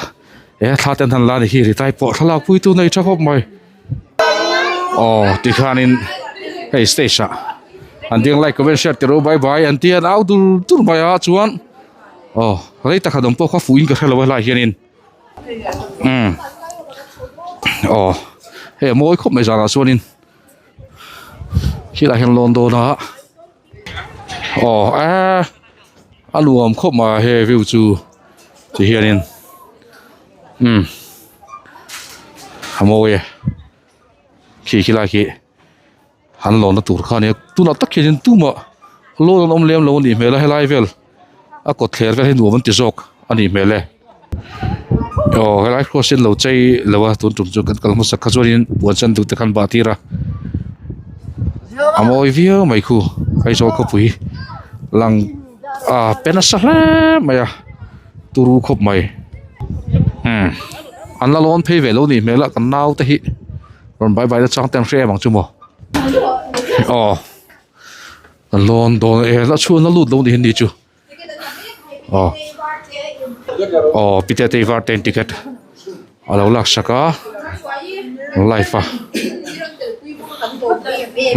he thla te an han la a ni hi Ritai pawh thlalak pui tu nei tha khawp mai aw tikhanin hei stage ah an ding like comment share tiro bye bye an tia an au dur dur mai a chuan aw rei tak han awm pawh kha fuh in ka hrelo a helaiah hianin umm aw hei a mawi khawp mai zanah chuanin khilaiah hian lawn dawn a. Aw eee a nuam khawp mai a he view chu ti hianin umm a mawi e khi khi lai khi an lawnna tur kha a nia tunah tak hianin tumah lawn an awm lem lo a nih hmel a helai vel a kawt thler vel hi nuam an ti zawk a nih hmel e aw helai cross hi an lo chei lo a tun tum chu kan kal hmasak kha chuanin puan sen duk te khan bah tir a a mawi viau mai khu Aizawl khawpui lang ah pe nasa hle mai a turu khawp mai umm an la lawn phei ve lo nih hmel a kan nau te hi rawn bye bye na chang te an hre em ang chu maw aw. Ka lawn dawn e la chhuan la lut lo ni hi chu aw aw pite te var ten ticket a lo lak sak a live a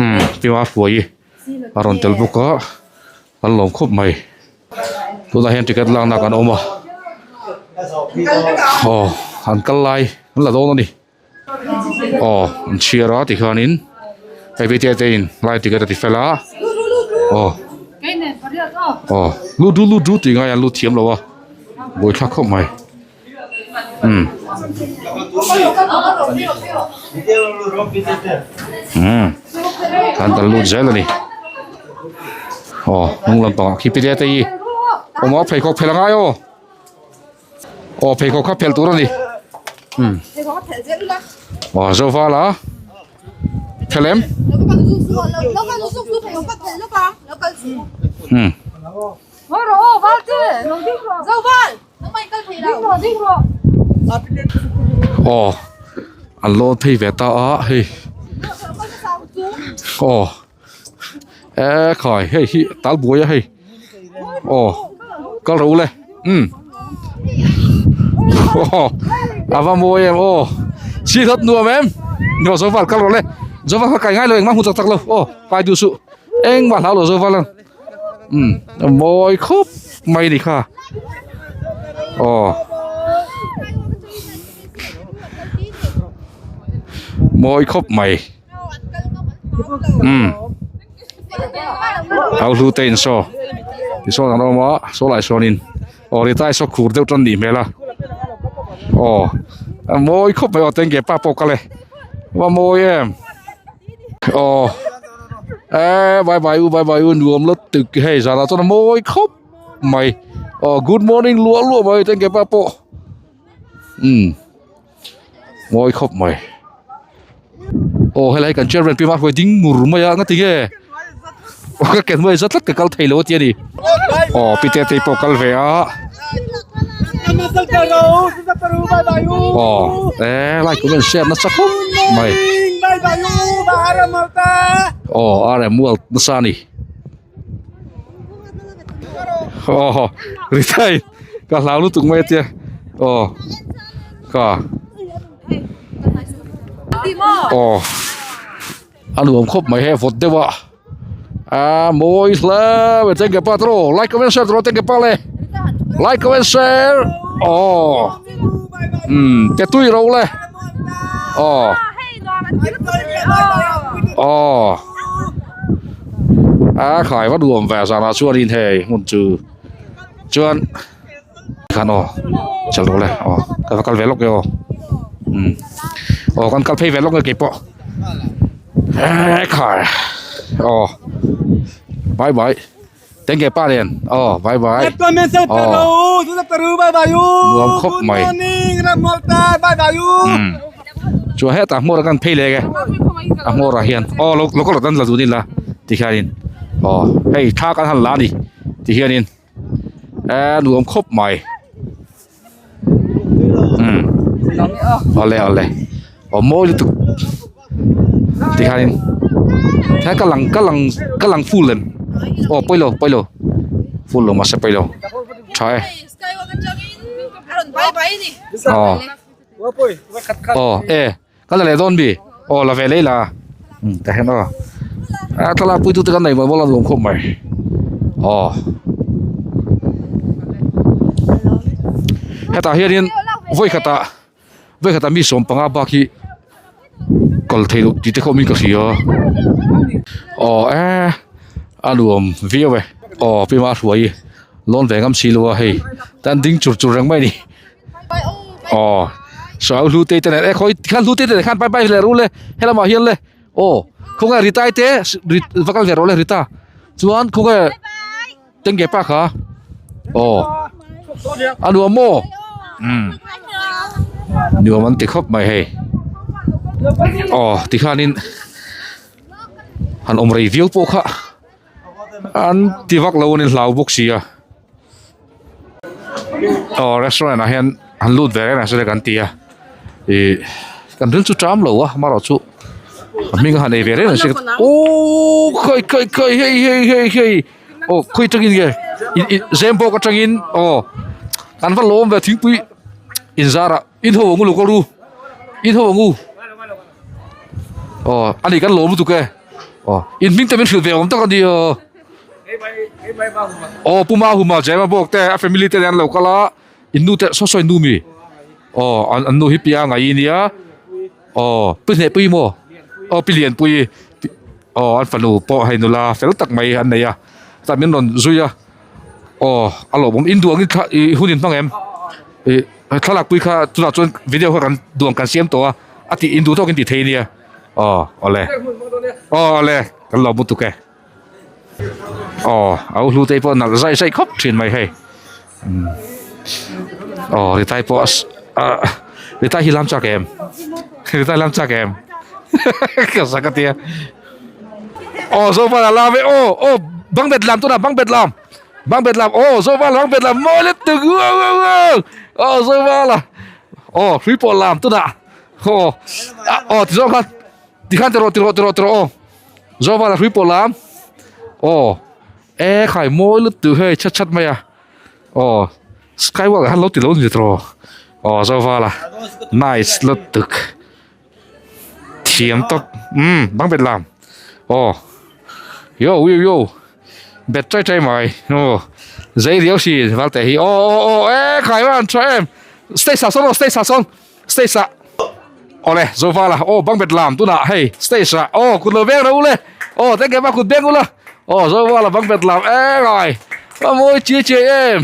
umm tiva hruai a rawn tel bawk a kan lawm khawp mai tunah hian ticket lakna kan awm a aw an kal lai an la dawn a ni. Aw an chhiar a tikhianin hei vite te in lai ticket a ti fel a aw aw lut ru lut ru tih ngai an lut thiam lo a buaithlak khawp mai umm umm an kan lut zel a ni aw hnung lampangah khi pite te hi awm a pheikhawk phelh a ngai aw. Aw pheikhawk kha phelh tur a ni umm aw zo val a phelh em umm aw an lawn phei ve ta a hei aw e khai hei hi tal buai a hei aw kal ro le umm aw a va mawi em aw si hlawt nuam em aw zoval kal rawh le zoval kha kai ngai lo engmah hmu tak tak lo aw kai duh suh engmah hlau lo zoval ang umm a mawi khawp mai a ni kha aw mawi khawp mai. Umm hau hlu te in saw tisawn an awm a saw lai sawn in aw ri tai saw khur deuh tan nih hmel a aw a mawi khawp mai aw tengge pa pawh kal e va mawi em aw e bye bye u bye bye u nuam lo tuk hei zanah chuan a mawi khawp mai aw good morning luah luah mai tengge pa pawh umm. Mawi khawp mai. Aw helai kan chairman pi mahruai ding mur mai a ngati nge aw ka ken hnuai zat tlat ka kal thei lo a ti a ni. Aw pi te te pawh kal ve a. Aw e lai comment share nasa khawp mai. Aw RM world nasa a ni. Aw Rithai ka hlau lutuk mai atia aw ka aw a nuam khawp mai he vawt deuh a a mawi hle mai tengge pa tawh like comment share tawh tengge pa le like comment share aw umm te tui ro le aw aw. A khai va nuam ve zanah chuanin hei hmun chu chuan khan aw chal rawh le aw ka va kal ve lawk e aw umm aw kan kal phei ve lawk nge keipawh e khai aw bye bye tengge pa nen aw bye bye aw nuam khawp mai umm chuan hetah hmawr a kan phei leh e a hmawrah hian aw lo lo kal la dun ila tikhianin aw hei thla kan han la a ni tikhianin eee nuam khawp mai umm awle awle aw mawi lutuk tikhianin he ka lang ka lang ka lang full em aw pawilo pawilo full lo mahse pawilo. tha e. Aw. Aw e ka la leh dawn mi aw la ve lei la um tah hian aw a thlalak pui tu te kan nei mawl mawl a nuam khawp mai aw hetah hianin vawi khatah vawi khatah mi sawm panga bak hi kal thei loh tih te kha awmin ka hria aw e a nuam viau e aw pi ma hruai lawn ve ngam si lo a hei tan ding chur chur reng mai a ni. Aw saw hlu te te nen e khawi tikhan hlu te te khan pai pai leh ru le helamah hian le aw khawnge ritai te va kal ve rawh le rita chuan khawnge tengge pa kha aw a nuam maw umm nuam an ti khawp mai hei aw tikhanin han awm rei viau pawh kha an ti vak lo an inhlau bawk si a. Aw restaurant ah hian an lut ve reng a sawlai kan ti a ih kan ril chu ṭam lo a amaherawh chu a hming a han ei ve reng ang ooh khawi khawi khawi hei hei hei hei aw khawi atangin nge ih ih zembawk atangin aw kan va lawm ve thingpui inzar ah in ho ang u lo kal ru in ho ang u aw ani kan lawm lutuk e aw in hming te min hrilh ve awm tak a ni aw. Aw Pu Mahuma Jema bawk te a family te an lo kal a in nu te saw saw in nu mi aw an nu hi Pia ngai nia aw Pi Hnehpui maw aw Pi Lianpui aw an fanu pawh hei nula fel tak mai an nei a chuan min rawn zui a aw a lawmawm in duh angin thla ih hun in hmang em ih thlalak pui kha tunah chuan video kha kan duh ang kan siam tawh a a tih in duh tawk in tih thei nia aw awle aw awle kan lawm lutuk e. Aw a u hlute pawh nalh zai zai khawp thin mai hei aw ritai pawh a ritai hi lam chak em ritai lam chak em ka zak a tia aw zovala lam e aw aw bang bet lam tunah bang bet lam bang bet lam aw zovala bang bet lam mawi lutuk aw zovala aw hrui pawh lam tunah aw aw tizawng khan tikhan ti rawh ti rawh ti rawh ti rawh aw. Zovala hrui pawh lam aw e khai mawi lutuk hei chhat chhat mai a aw skywalk ah khan lo ti lo ni tawh aw Zovala nice lutuk thiam tawp umm bang bet lam aw yo yo yo bet chai chai mai aw zei riau si valte hi aw aw aw e khai van tha em stage ah sawn aw stage ah sawn. Stage ah awle Zovala aw bang bet lam tunah hei stage ah aw kut lo veng ro ule aw tengke pa kut beng ula aw Zovala bang bet lam engai a mawi chiai chiai em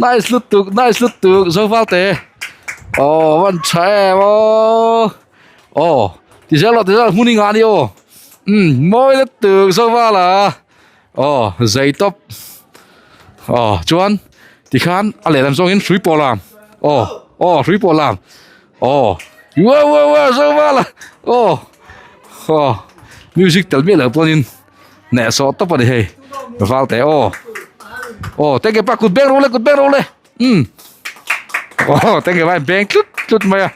nice lutuk nice lutuk Zoval te aw van tha em aw aw ti zel rawh ti zel rawh hmun i ngah a ni aw umm mawi lutuk Zovala aw zei tawp aw chuan tikhan a lehlam zawngin hrui pawh lam aw aw hrui pawh lam aw uau uau uau zo val a aw aw music tel miah loh pawhin neh sawh tawp a ni hei val teh aw aw tengke pa kut beng ro le kut beng ro le umm aw tengke pa beng tlut tlut mai a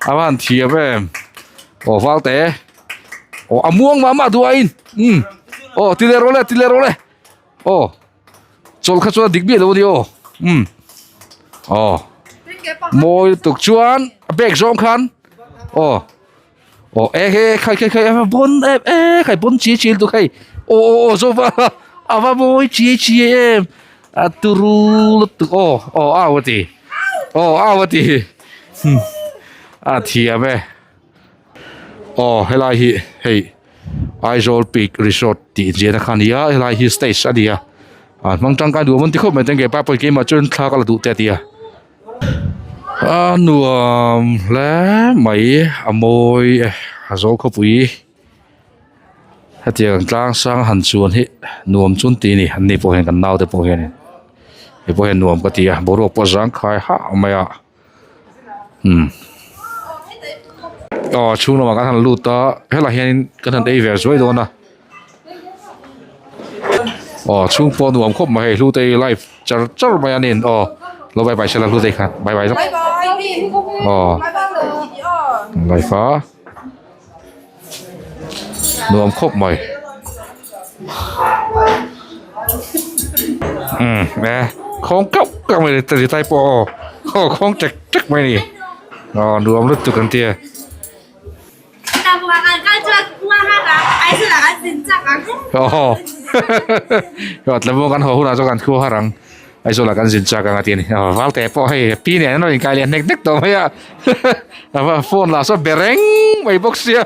a van thiam em aw val teh. Aw a muang mah mah duh aiin umm aw ti leh rawh le ti leh rawh le aw chawlh kha chuan a dik miah lo a ni aw umm aw mawi lutuk chuan a bag zawng khan aw aw e he khai khai khai a bawn em e khai bawn chiai chiai lutuk hei aw aw aw zofa a va mawi chiai chiai em a turu lutuk aw aw au a ti aw au a ti a thiam e. Aw helai hi hei Aizawl Peak Resort tih inziahna kha a ni a helai hi stage a ni a ah hmang tangkai duh awm an ti khawp mai tengge pa pawhin keimah chuan thla ka la duh te a ti a a nuam hle mai a mawi e a zawl khawpui hetiang tlang sang han chuan hi nuam chu an ti a ni an ni pawh hian kan naute pawh hianin hei pawh hian nuam ka ti a boruak pawh a zangkhai hah mai a. Umm aw chhung lamah kan han lut a helaiah hianin kan han ei ve zuai dawn a aw chhung pawh a nuam khawp mai hei hlute hi live char char mai a nin aw lo bye bye sela hlute khan bye bye aw live a nuam khawp mai umm e. Khawng keuh keuh mai a ni Ritai pawh aw aw khawng tek tek mai a ni aw nuam lutuk an tia. Aw tlawng kan haw hunah chuan kan thu har ang Aizawl ah kan zin chak ang a ti a ni aw Valte pawh hei pi nen an rawn inkai leh hnek hnek tawh mai a a phone lah saw be reng mai bawk sia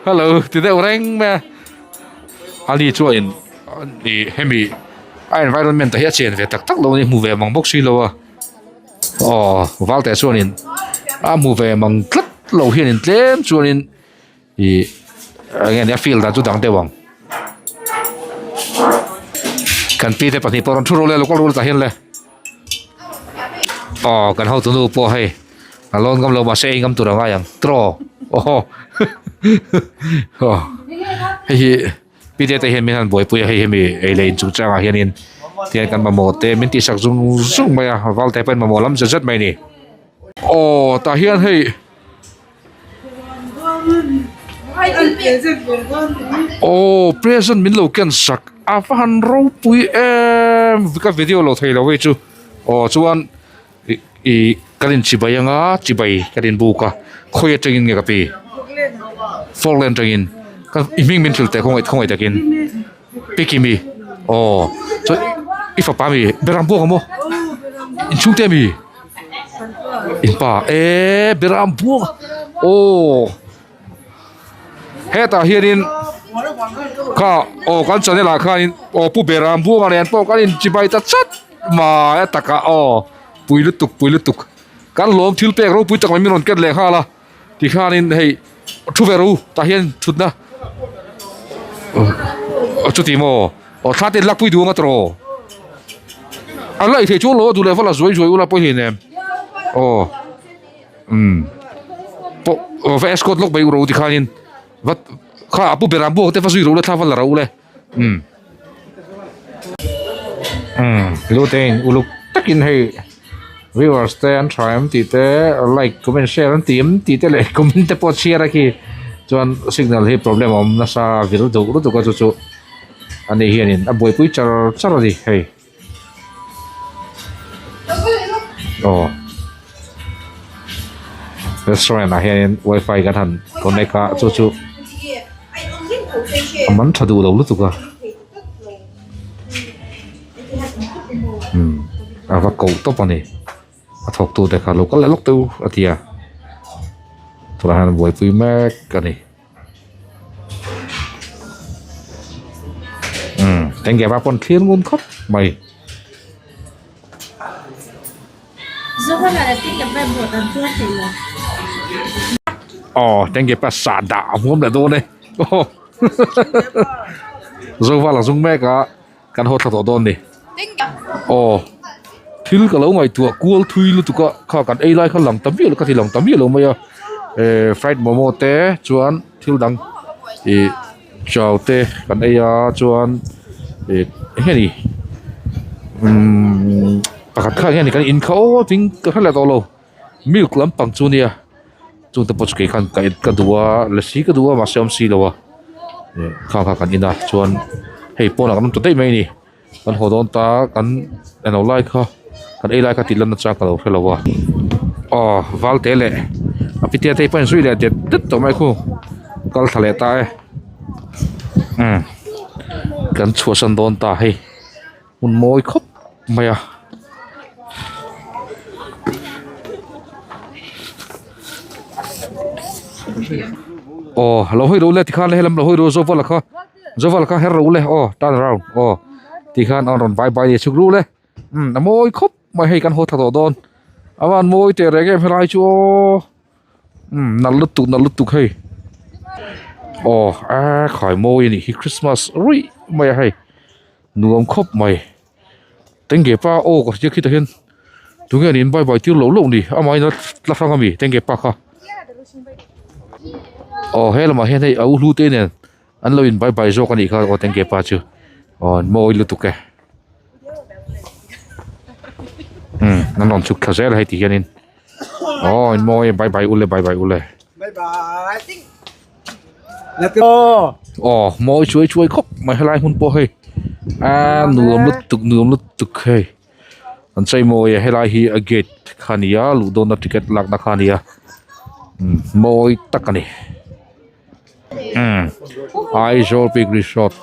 hello ti deuh reng mai a ani chuanin ih hemi a environment ah hi a chen ve tak tak lo a ni hmu ve mang bawk si lo a aw Valte chuanin a hmu ve mang tlat lo hianin tlem chuanin ih eng nge a field ah chu dang deuh ang kan pi te pahnih pawh rawn thu ro le local rule tah hian le aw kan hotu nu pawh hei a lawn ngam lo mahse ei ngam tur a ngai ang tiraw aw aw hei hi pi te te hian min han buaipui a hei hemi ei leh in chungchangah hianin tihian kan mamawh te min tihsak zung zung mai a val te pawhin mamawh lam zet zet mai a ni aw tah hian hei. Aw present min lo ken sak a va han ropui em ka video lo thei lo hei chu aw chuan ih ih kan in chibai anga chibai kan in buk a khawi atangin nge ka pi falkland atangin ka i hming min hrilh teh khawngaih khawngaih takin pi kimi aw chuan i fapa mi beram buak ang maw inchhungte ami. Inpa e beram buak aw hetah hianin kha aw kan channel ah khanin aw pu beram buanga nen pawh kan inchibai ta chat mai a takah aw pui lutuk pui lutuk kan lawm thil pek ropui tak mai min rawn ken leh nghal a tikhanin hei thu ve rawh u tah hian thutna aw chuti maw aw thla te in lakpui duh anga tawh a laih theih chu lo a duh leh vala zuai zuai ula pawh hi nem aw umm pawh aw va escort lawk mai rawh u tikhanin va kha a pu ber ang buak te va zui rawh ula thla va la rawh ule umm umm lu te in uluk takin hei viewers te an tha em tih te like comment share an ti em tih te leh comment te pawh chhiar a khi chuan signal hi problem a awm nasa vil duh lutuk a chu chu ani hianin a buaipui char char a ni hei aw restaurant ah hianin wifi kan han connect a chu chu a man tha duh lo lutuk a. Umm a va koh tawp a ni a thawk tu te kha lo kal leh lawk teh u a ti a tunah hian buaipui mek a ni umm eng ge va pawn thlir ngun khawp mai. Aw tengge pa sahdah a hmuam leh dawn e aw. Zoval a zung mek a kan haw thla tawh dawn ni aw thil ka lo ngaihtuah kual thui lutuk a kha kan ei lai kha lang ta miah lo ka ti lang ta miah lo mai a eh fried momo te chuan thil dang ih chow te kan ei a chuan ih eng nge ni umm pakhat kha eng nge ni kan in kha aw tin ka hre leh tawh lo. Milk lampang chu nia chung te pawh chu kei khan ka ka duh a lassi ka duh a mahse awm silo a eh kha kha kan in a chuan hei pawnah kan awm ta daih mai a ni kan haw dawn ta kan eng lai kha kan ei lai kha tih lan nachang ka lo hre lo a aw valte leh a pitea te pawh a inzui leh det det tawh mai khu kal thla leh ta e umm kan chhuahsan dawn ta hei. Hmun mawi khawp mai a. Aw lo hawi ro le tikhan helam lo hawi ro Zovala kha Zovala kha her ro le aw turn around aw tikhan an rawn bye bye leh chuk ru le umm a mawi khawp mai hei kan haw thla tawh dawn a van mawi teh reng em helai chu aw umm nalh lutuk nalh lutuk hei aw a khai mawi a nih hi Christmas ruih mai a hei. Nuam khawp mai. Tengge pa aw ka hria khitah hian tunge an in bye bye tir loh loh ni amahin a tla hrang ami tengge pa kha. Aw he lamah hian hei a u hlu te nen an lo in bye bye zawk anih kha aw tengge pa chu aw an mawi lutuk e. Umm an rawn chhuk thla zel a hei ti hianin aw in mawi e bye bye ule bye bye ule. Bye bye. Aw mawi chuai chuai khawp mai helai hmun pawh hei a nuam lutuk nuam lutuk hei. An chei mawi a helai hi a gate kha a ni a luh dawnna ticket lakna kha a ni a umm mawi tak a ni umm Aizawl peak resort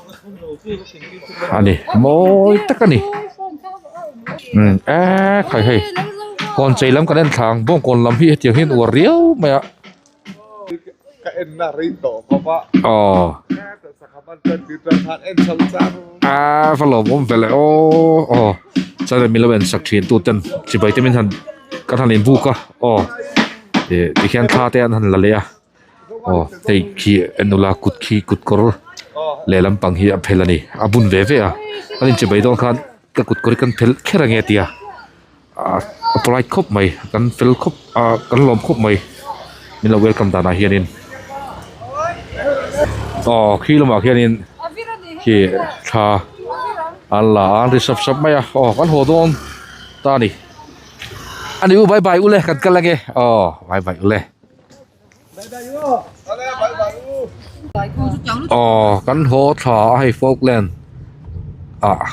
a ni mawi tak a ni umm eee khai hei kawn chei lam kan en thla ang bawngkawn lam hi hetiang hian uar riau mai a. Ka en na rei tawh khawp a. Aw. Sangha man tan tir tan khan en chho char. A va lawm awm ve le aw aw chuan min lo en sak thin tu ten chibai te min han kan han in buk a aw ih tikhian thla te an han la leh a aw hei khi nula kut khi kut kawr lehlam pang hi a phel a ni a bun ve ve a an in chibai dawn khan ka kut kawr hi kan phel kher ange a ti a. Ah a polite khawp mai kan fel khawp ah kan lawm khawp mai min lo welcome danah hianin aw khi lamah khianin khi thla an la a an ri sap sap mai a aw kan haw dawn ta a ni a ni u bye bye ule kan kal ange aw bye bye ule aw kan haw thla a hei falkland ah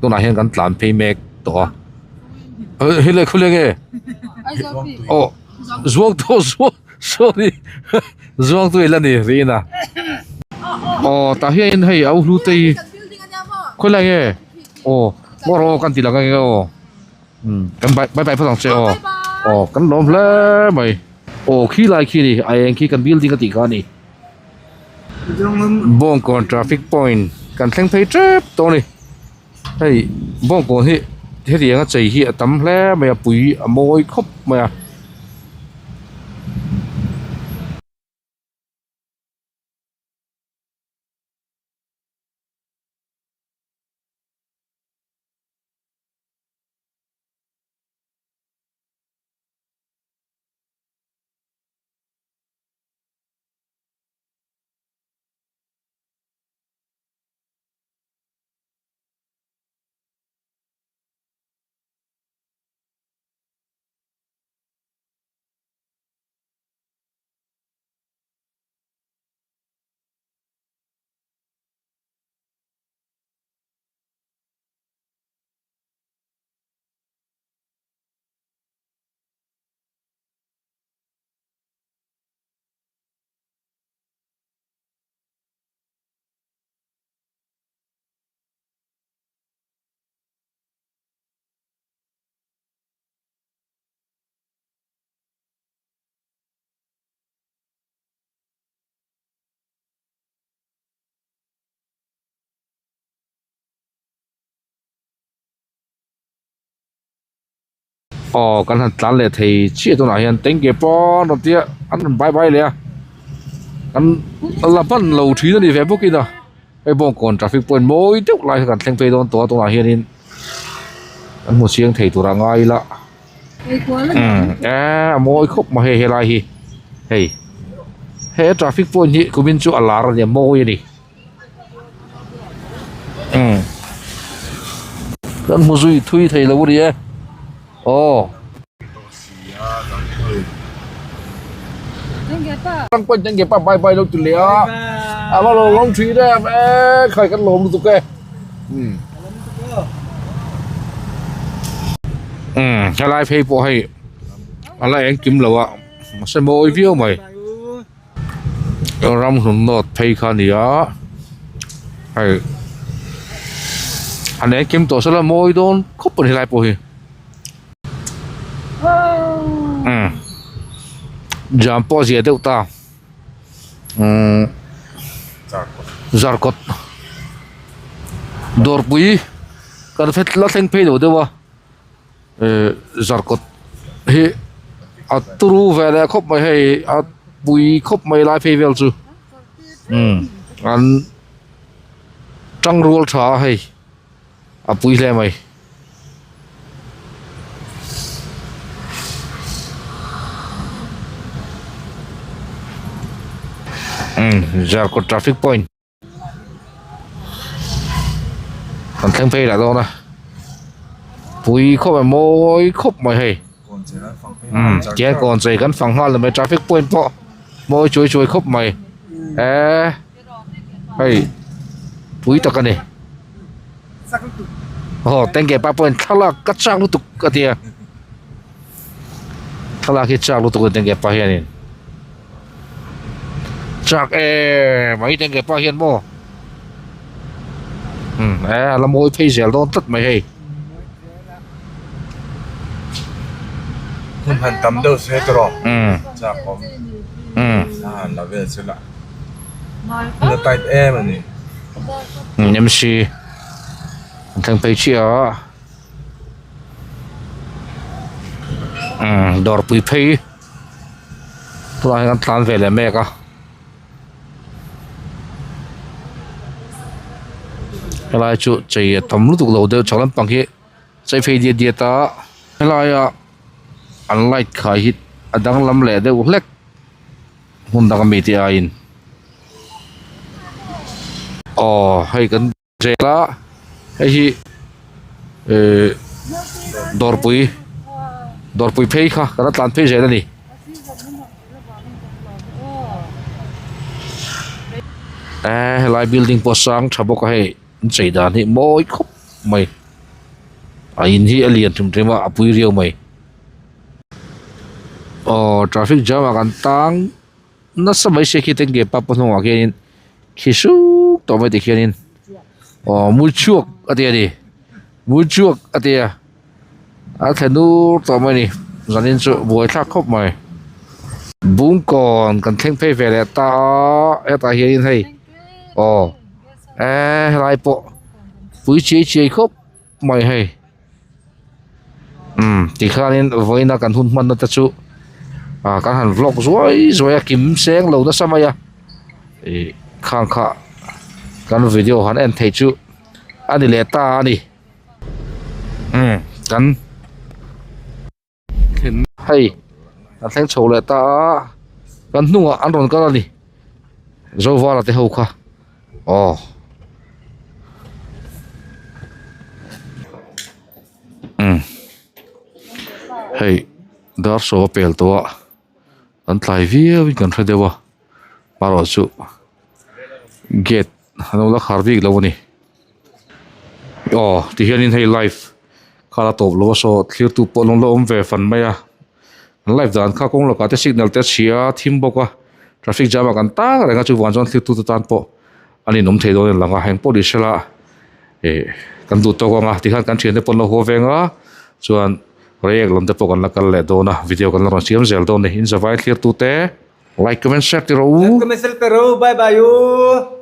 tunah hian kan tlan phei mek tawh a hei le khawleng nge aw zuang tawh zuang sorry zuang tu ila ni rin a aw tah hian hei a u hlute hi khawilai nge aw maw rawh kan ti lang ange aw. Umm kan bye bye bye phawt ang che aw aw kan lawm hle mai aw khi lai khi a ni a eng khi kan building a tih kha a ni Bawngkawn traffic point kan thleng phei tep tawh a ni hei Bawngkawn hi hetiang a chei hi a tam hle mai a pui a mawi khawp mai a. Aw kan han tlan leh thei chiah tunah hian tengge pawn rawn tia an rawn bye bye leh a kan la hman lo thin a ni ve bawk in a hei bawngkawn traffic point mawi deuh lai kha kan thleng phei dawn tawh a tunah hianin kan hmu chiang thei tur a ngai ila umm eee a mawi khawp mai hei helai hi hei he traffic point hi kumin chu a lar a nia mawi a ni. Umm kan hmu zui thui thei lo a ni e aw. Tengge pa bye bye lo ti leh a a va lo lawm thin em e khai kan lawm lutuk e umm umm helai phei pawh hei a la engkim lo a mahse mawi viau mai. Ram hlun nawt phei kha a ni a hei an engkim tawh sela mawi dawn khawp a ni helai pawh hi umm jam pawh a zia deuh ta umm zarkawt dawrpui kan la thleng phei lo deuh a. Ehh zarkawt hi a turu ve leh khawp mai hei a pui khawp mai lai phei vel chu umm an tangrual tha a hei a pui hle mai. Umm zarkawt traffic point. Kan thleng phei lah dawn a pui khawp mai mawi khawp mai hei umm tihian kawn chei kan fang nghal mai traffic point pawh mawi chuai chuai khawp mai eee hei pui tak a ni. Aw tengge pa pawhin thlalak ka chak lutuk a tia thlalak hi chak lutuk a tengge pa hianin chak em mai tengge pa hian maw umm e a la mawi phei zel dawn tlat mai hei. Hun han tam deuh se tawh chak awm a han la vel se la la tight em a ni. MC an thleng phei chiah a umm dawrpui phei tunah hian an tlan ve leh mek a. Helai chu chei a tam lutuk lo deuh chhak lampang hi chei phei diat diat a helaia an light khai hi a danglam leh deuh hlek hmun dang ami te aiin aw hei kan zel a hei hi ehh dawrpui dawrpui phei kha kan la tlan phei zel a ni. Eee helai building pawh sang tha bawk a hei an chei dan hi mawi khawp mai a in hi a lian hrim hrim a a pui riau mai aw traffic jam ah kan tang nasa mai se khi tengge pa pawh hnungah khianin khi suk tawh mai tikhianin aw muchhuak a ti a ni muchhuak a ti a. A thlen ur tawh mai a ni zanin chu buai thlak khawp mai bungkawn kan thleng phei ve leh ta a hetah hianin hei aw eee helai pawh pui chiai chiai khawp mai hei umm tikhanin vawiina kan hun hmanna te chu ah kan han vlog zuai zuai a kim seng lo nasa mai a ih khang kha kan video han en thei chu a ni leh ta a ni. Umm kan thlen hei kan thleng chho leh ta a kan hnungah an rawn kal a ni Zovala te ho kha aw umm hei dar sawm a pel tawh a kan tlai viau in kan hre deuh a erawh chu gate an lo la khar bik lo a ni. Aw tihianin hei live kha la tawp lo a saw thlir tu pawh an lo awm ve fan mai a an live dan kha kawng lakah te signal te a chhia a thim bawk a traffic jam ah kan tang reng a chuvang chuan thlir tu te tan pawh an inawm thei dawn a ni lang a eng pawh ni sela ih kan duh tawk ang a tikhan kan thiante pawh an lo haw veng a chuan reiek lam te pawh kan la kal leh dawn a video kan la rawn siam zel dawn a ni in zavai thlir tu te like comment share ti rawh u. Like comment share ti rawh u bye bye u.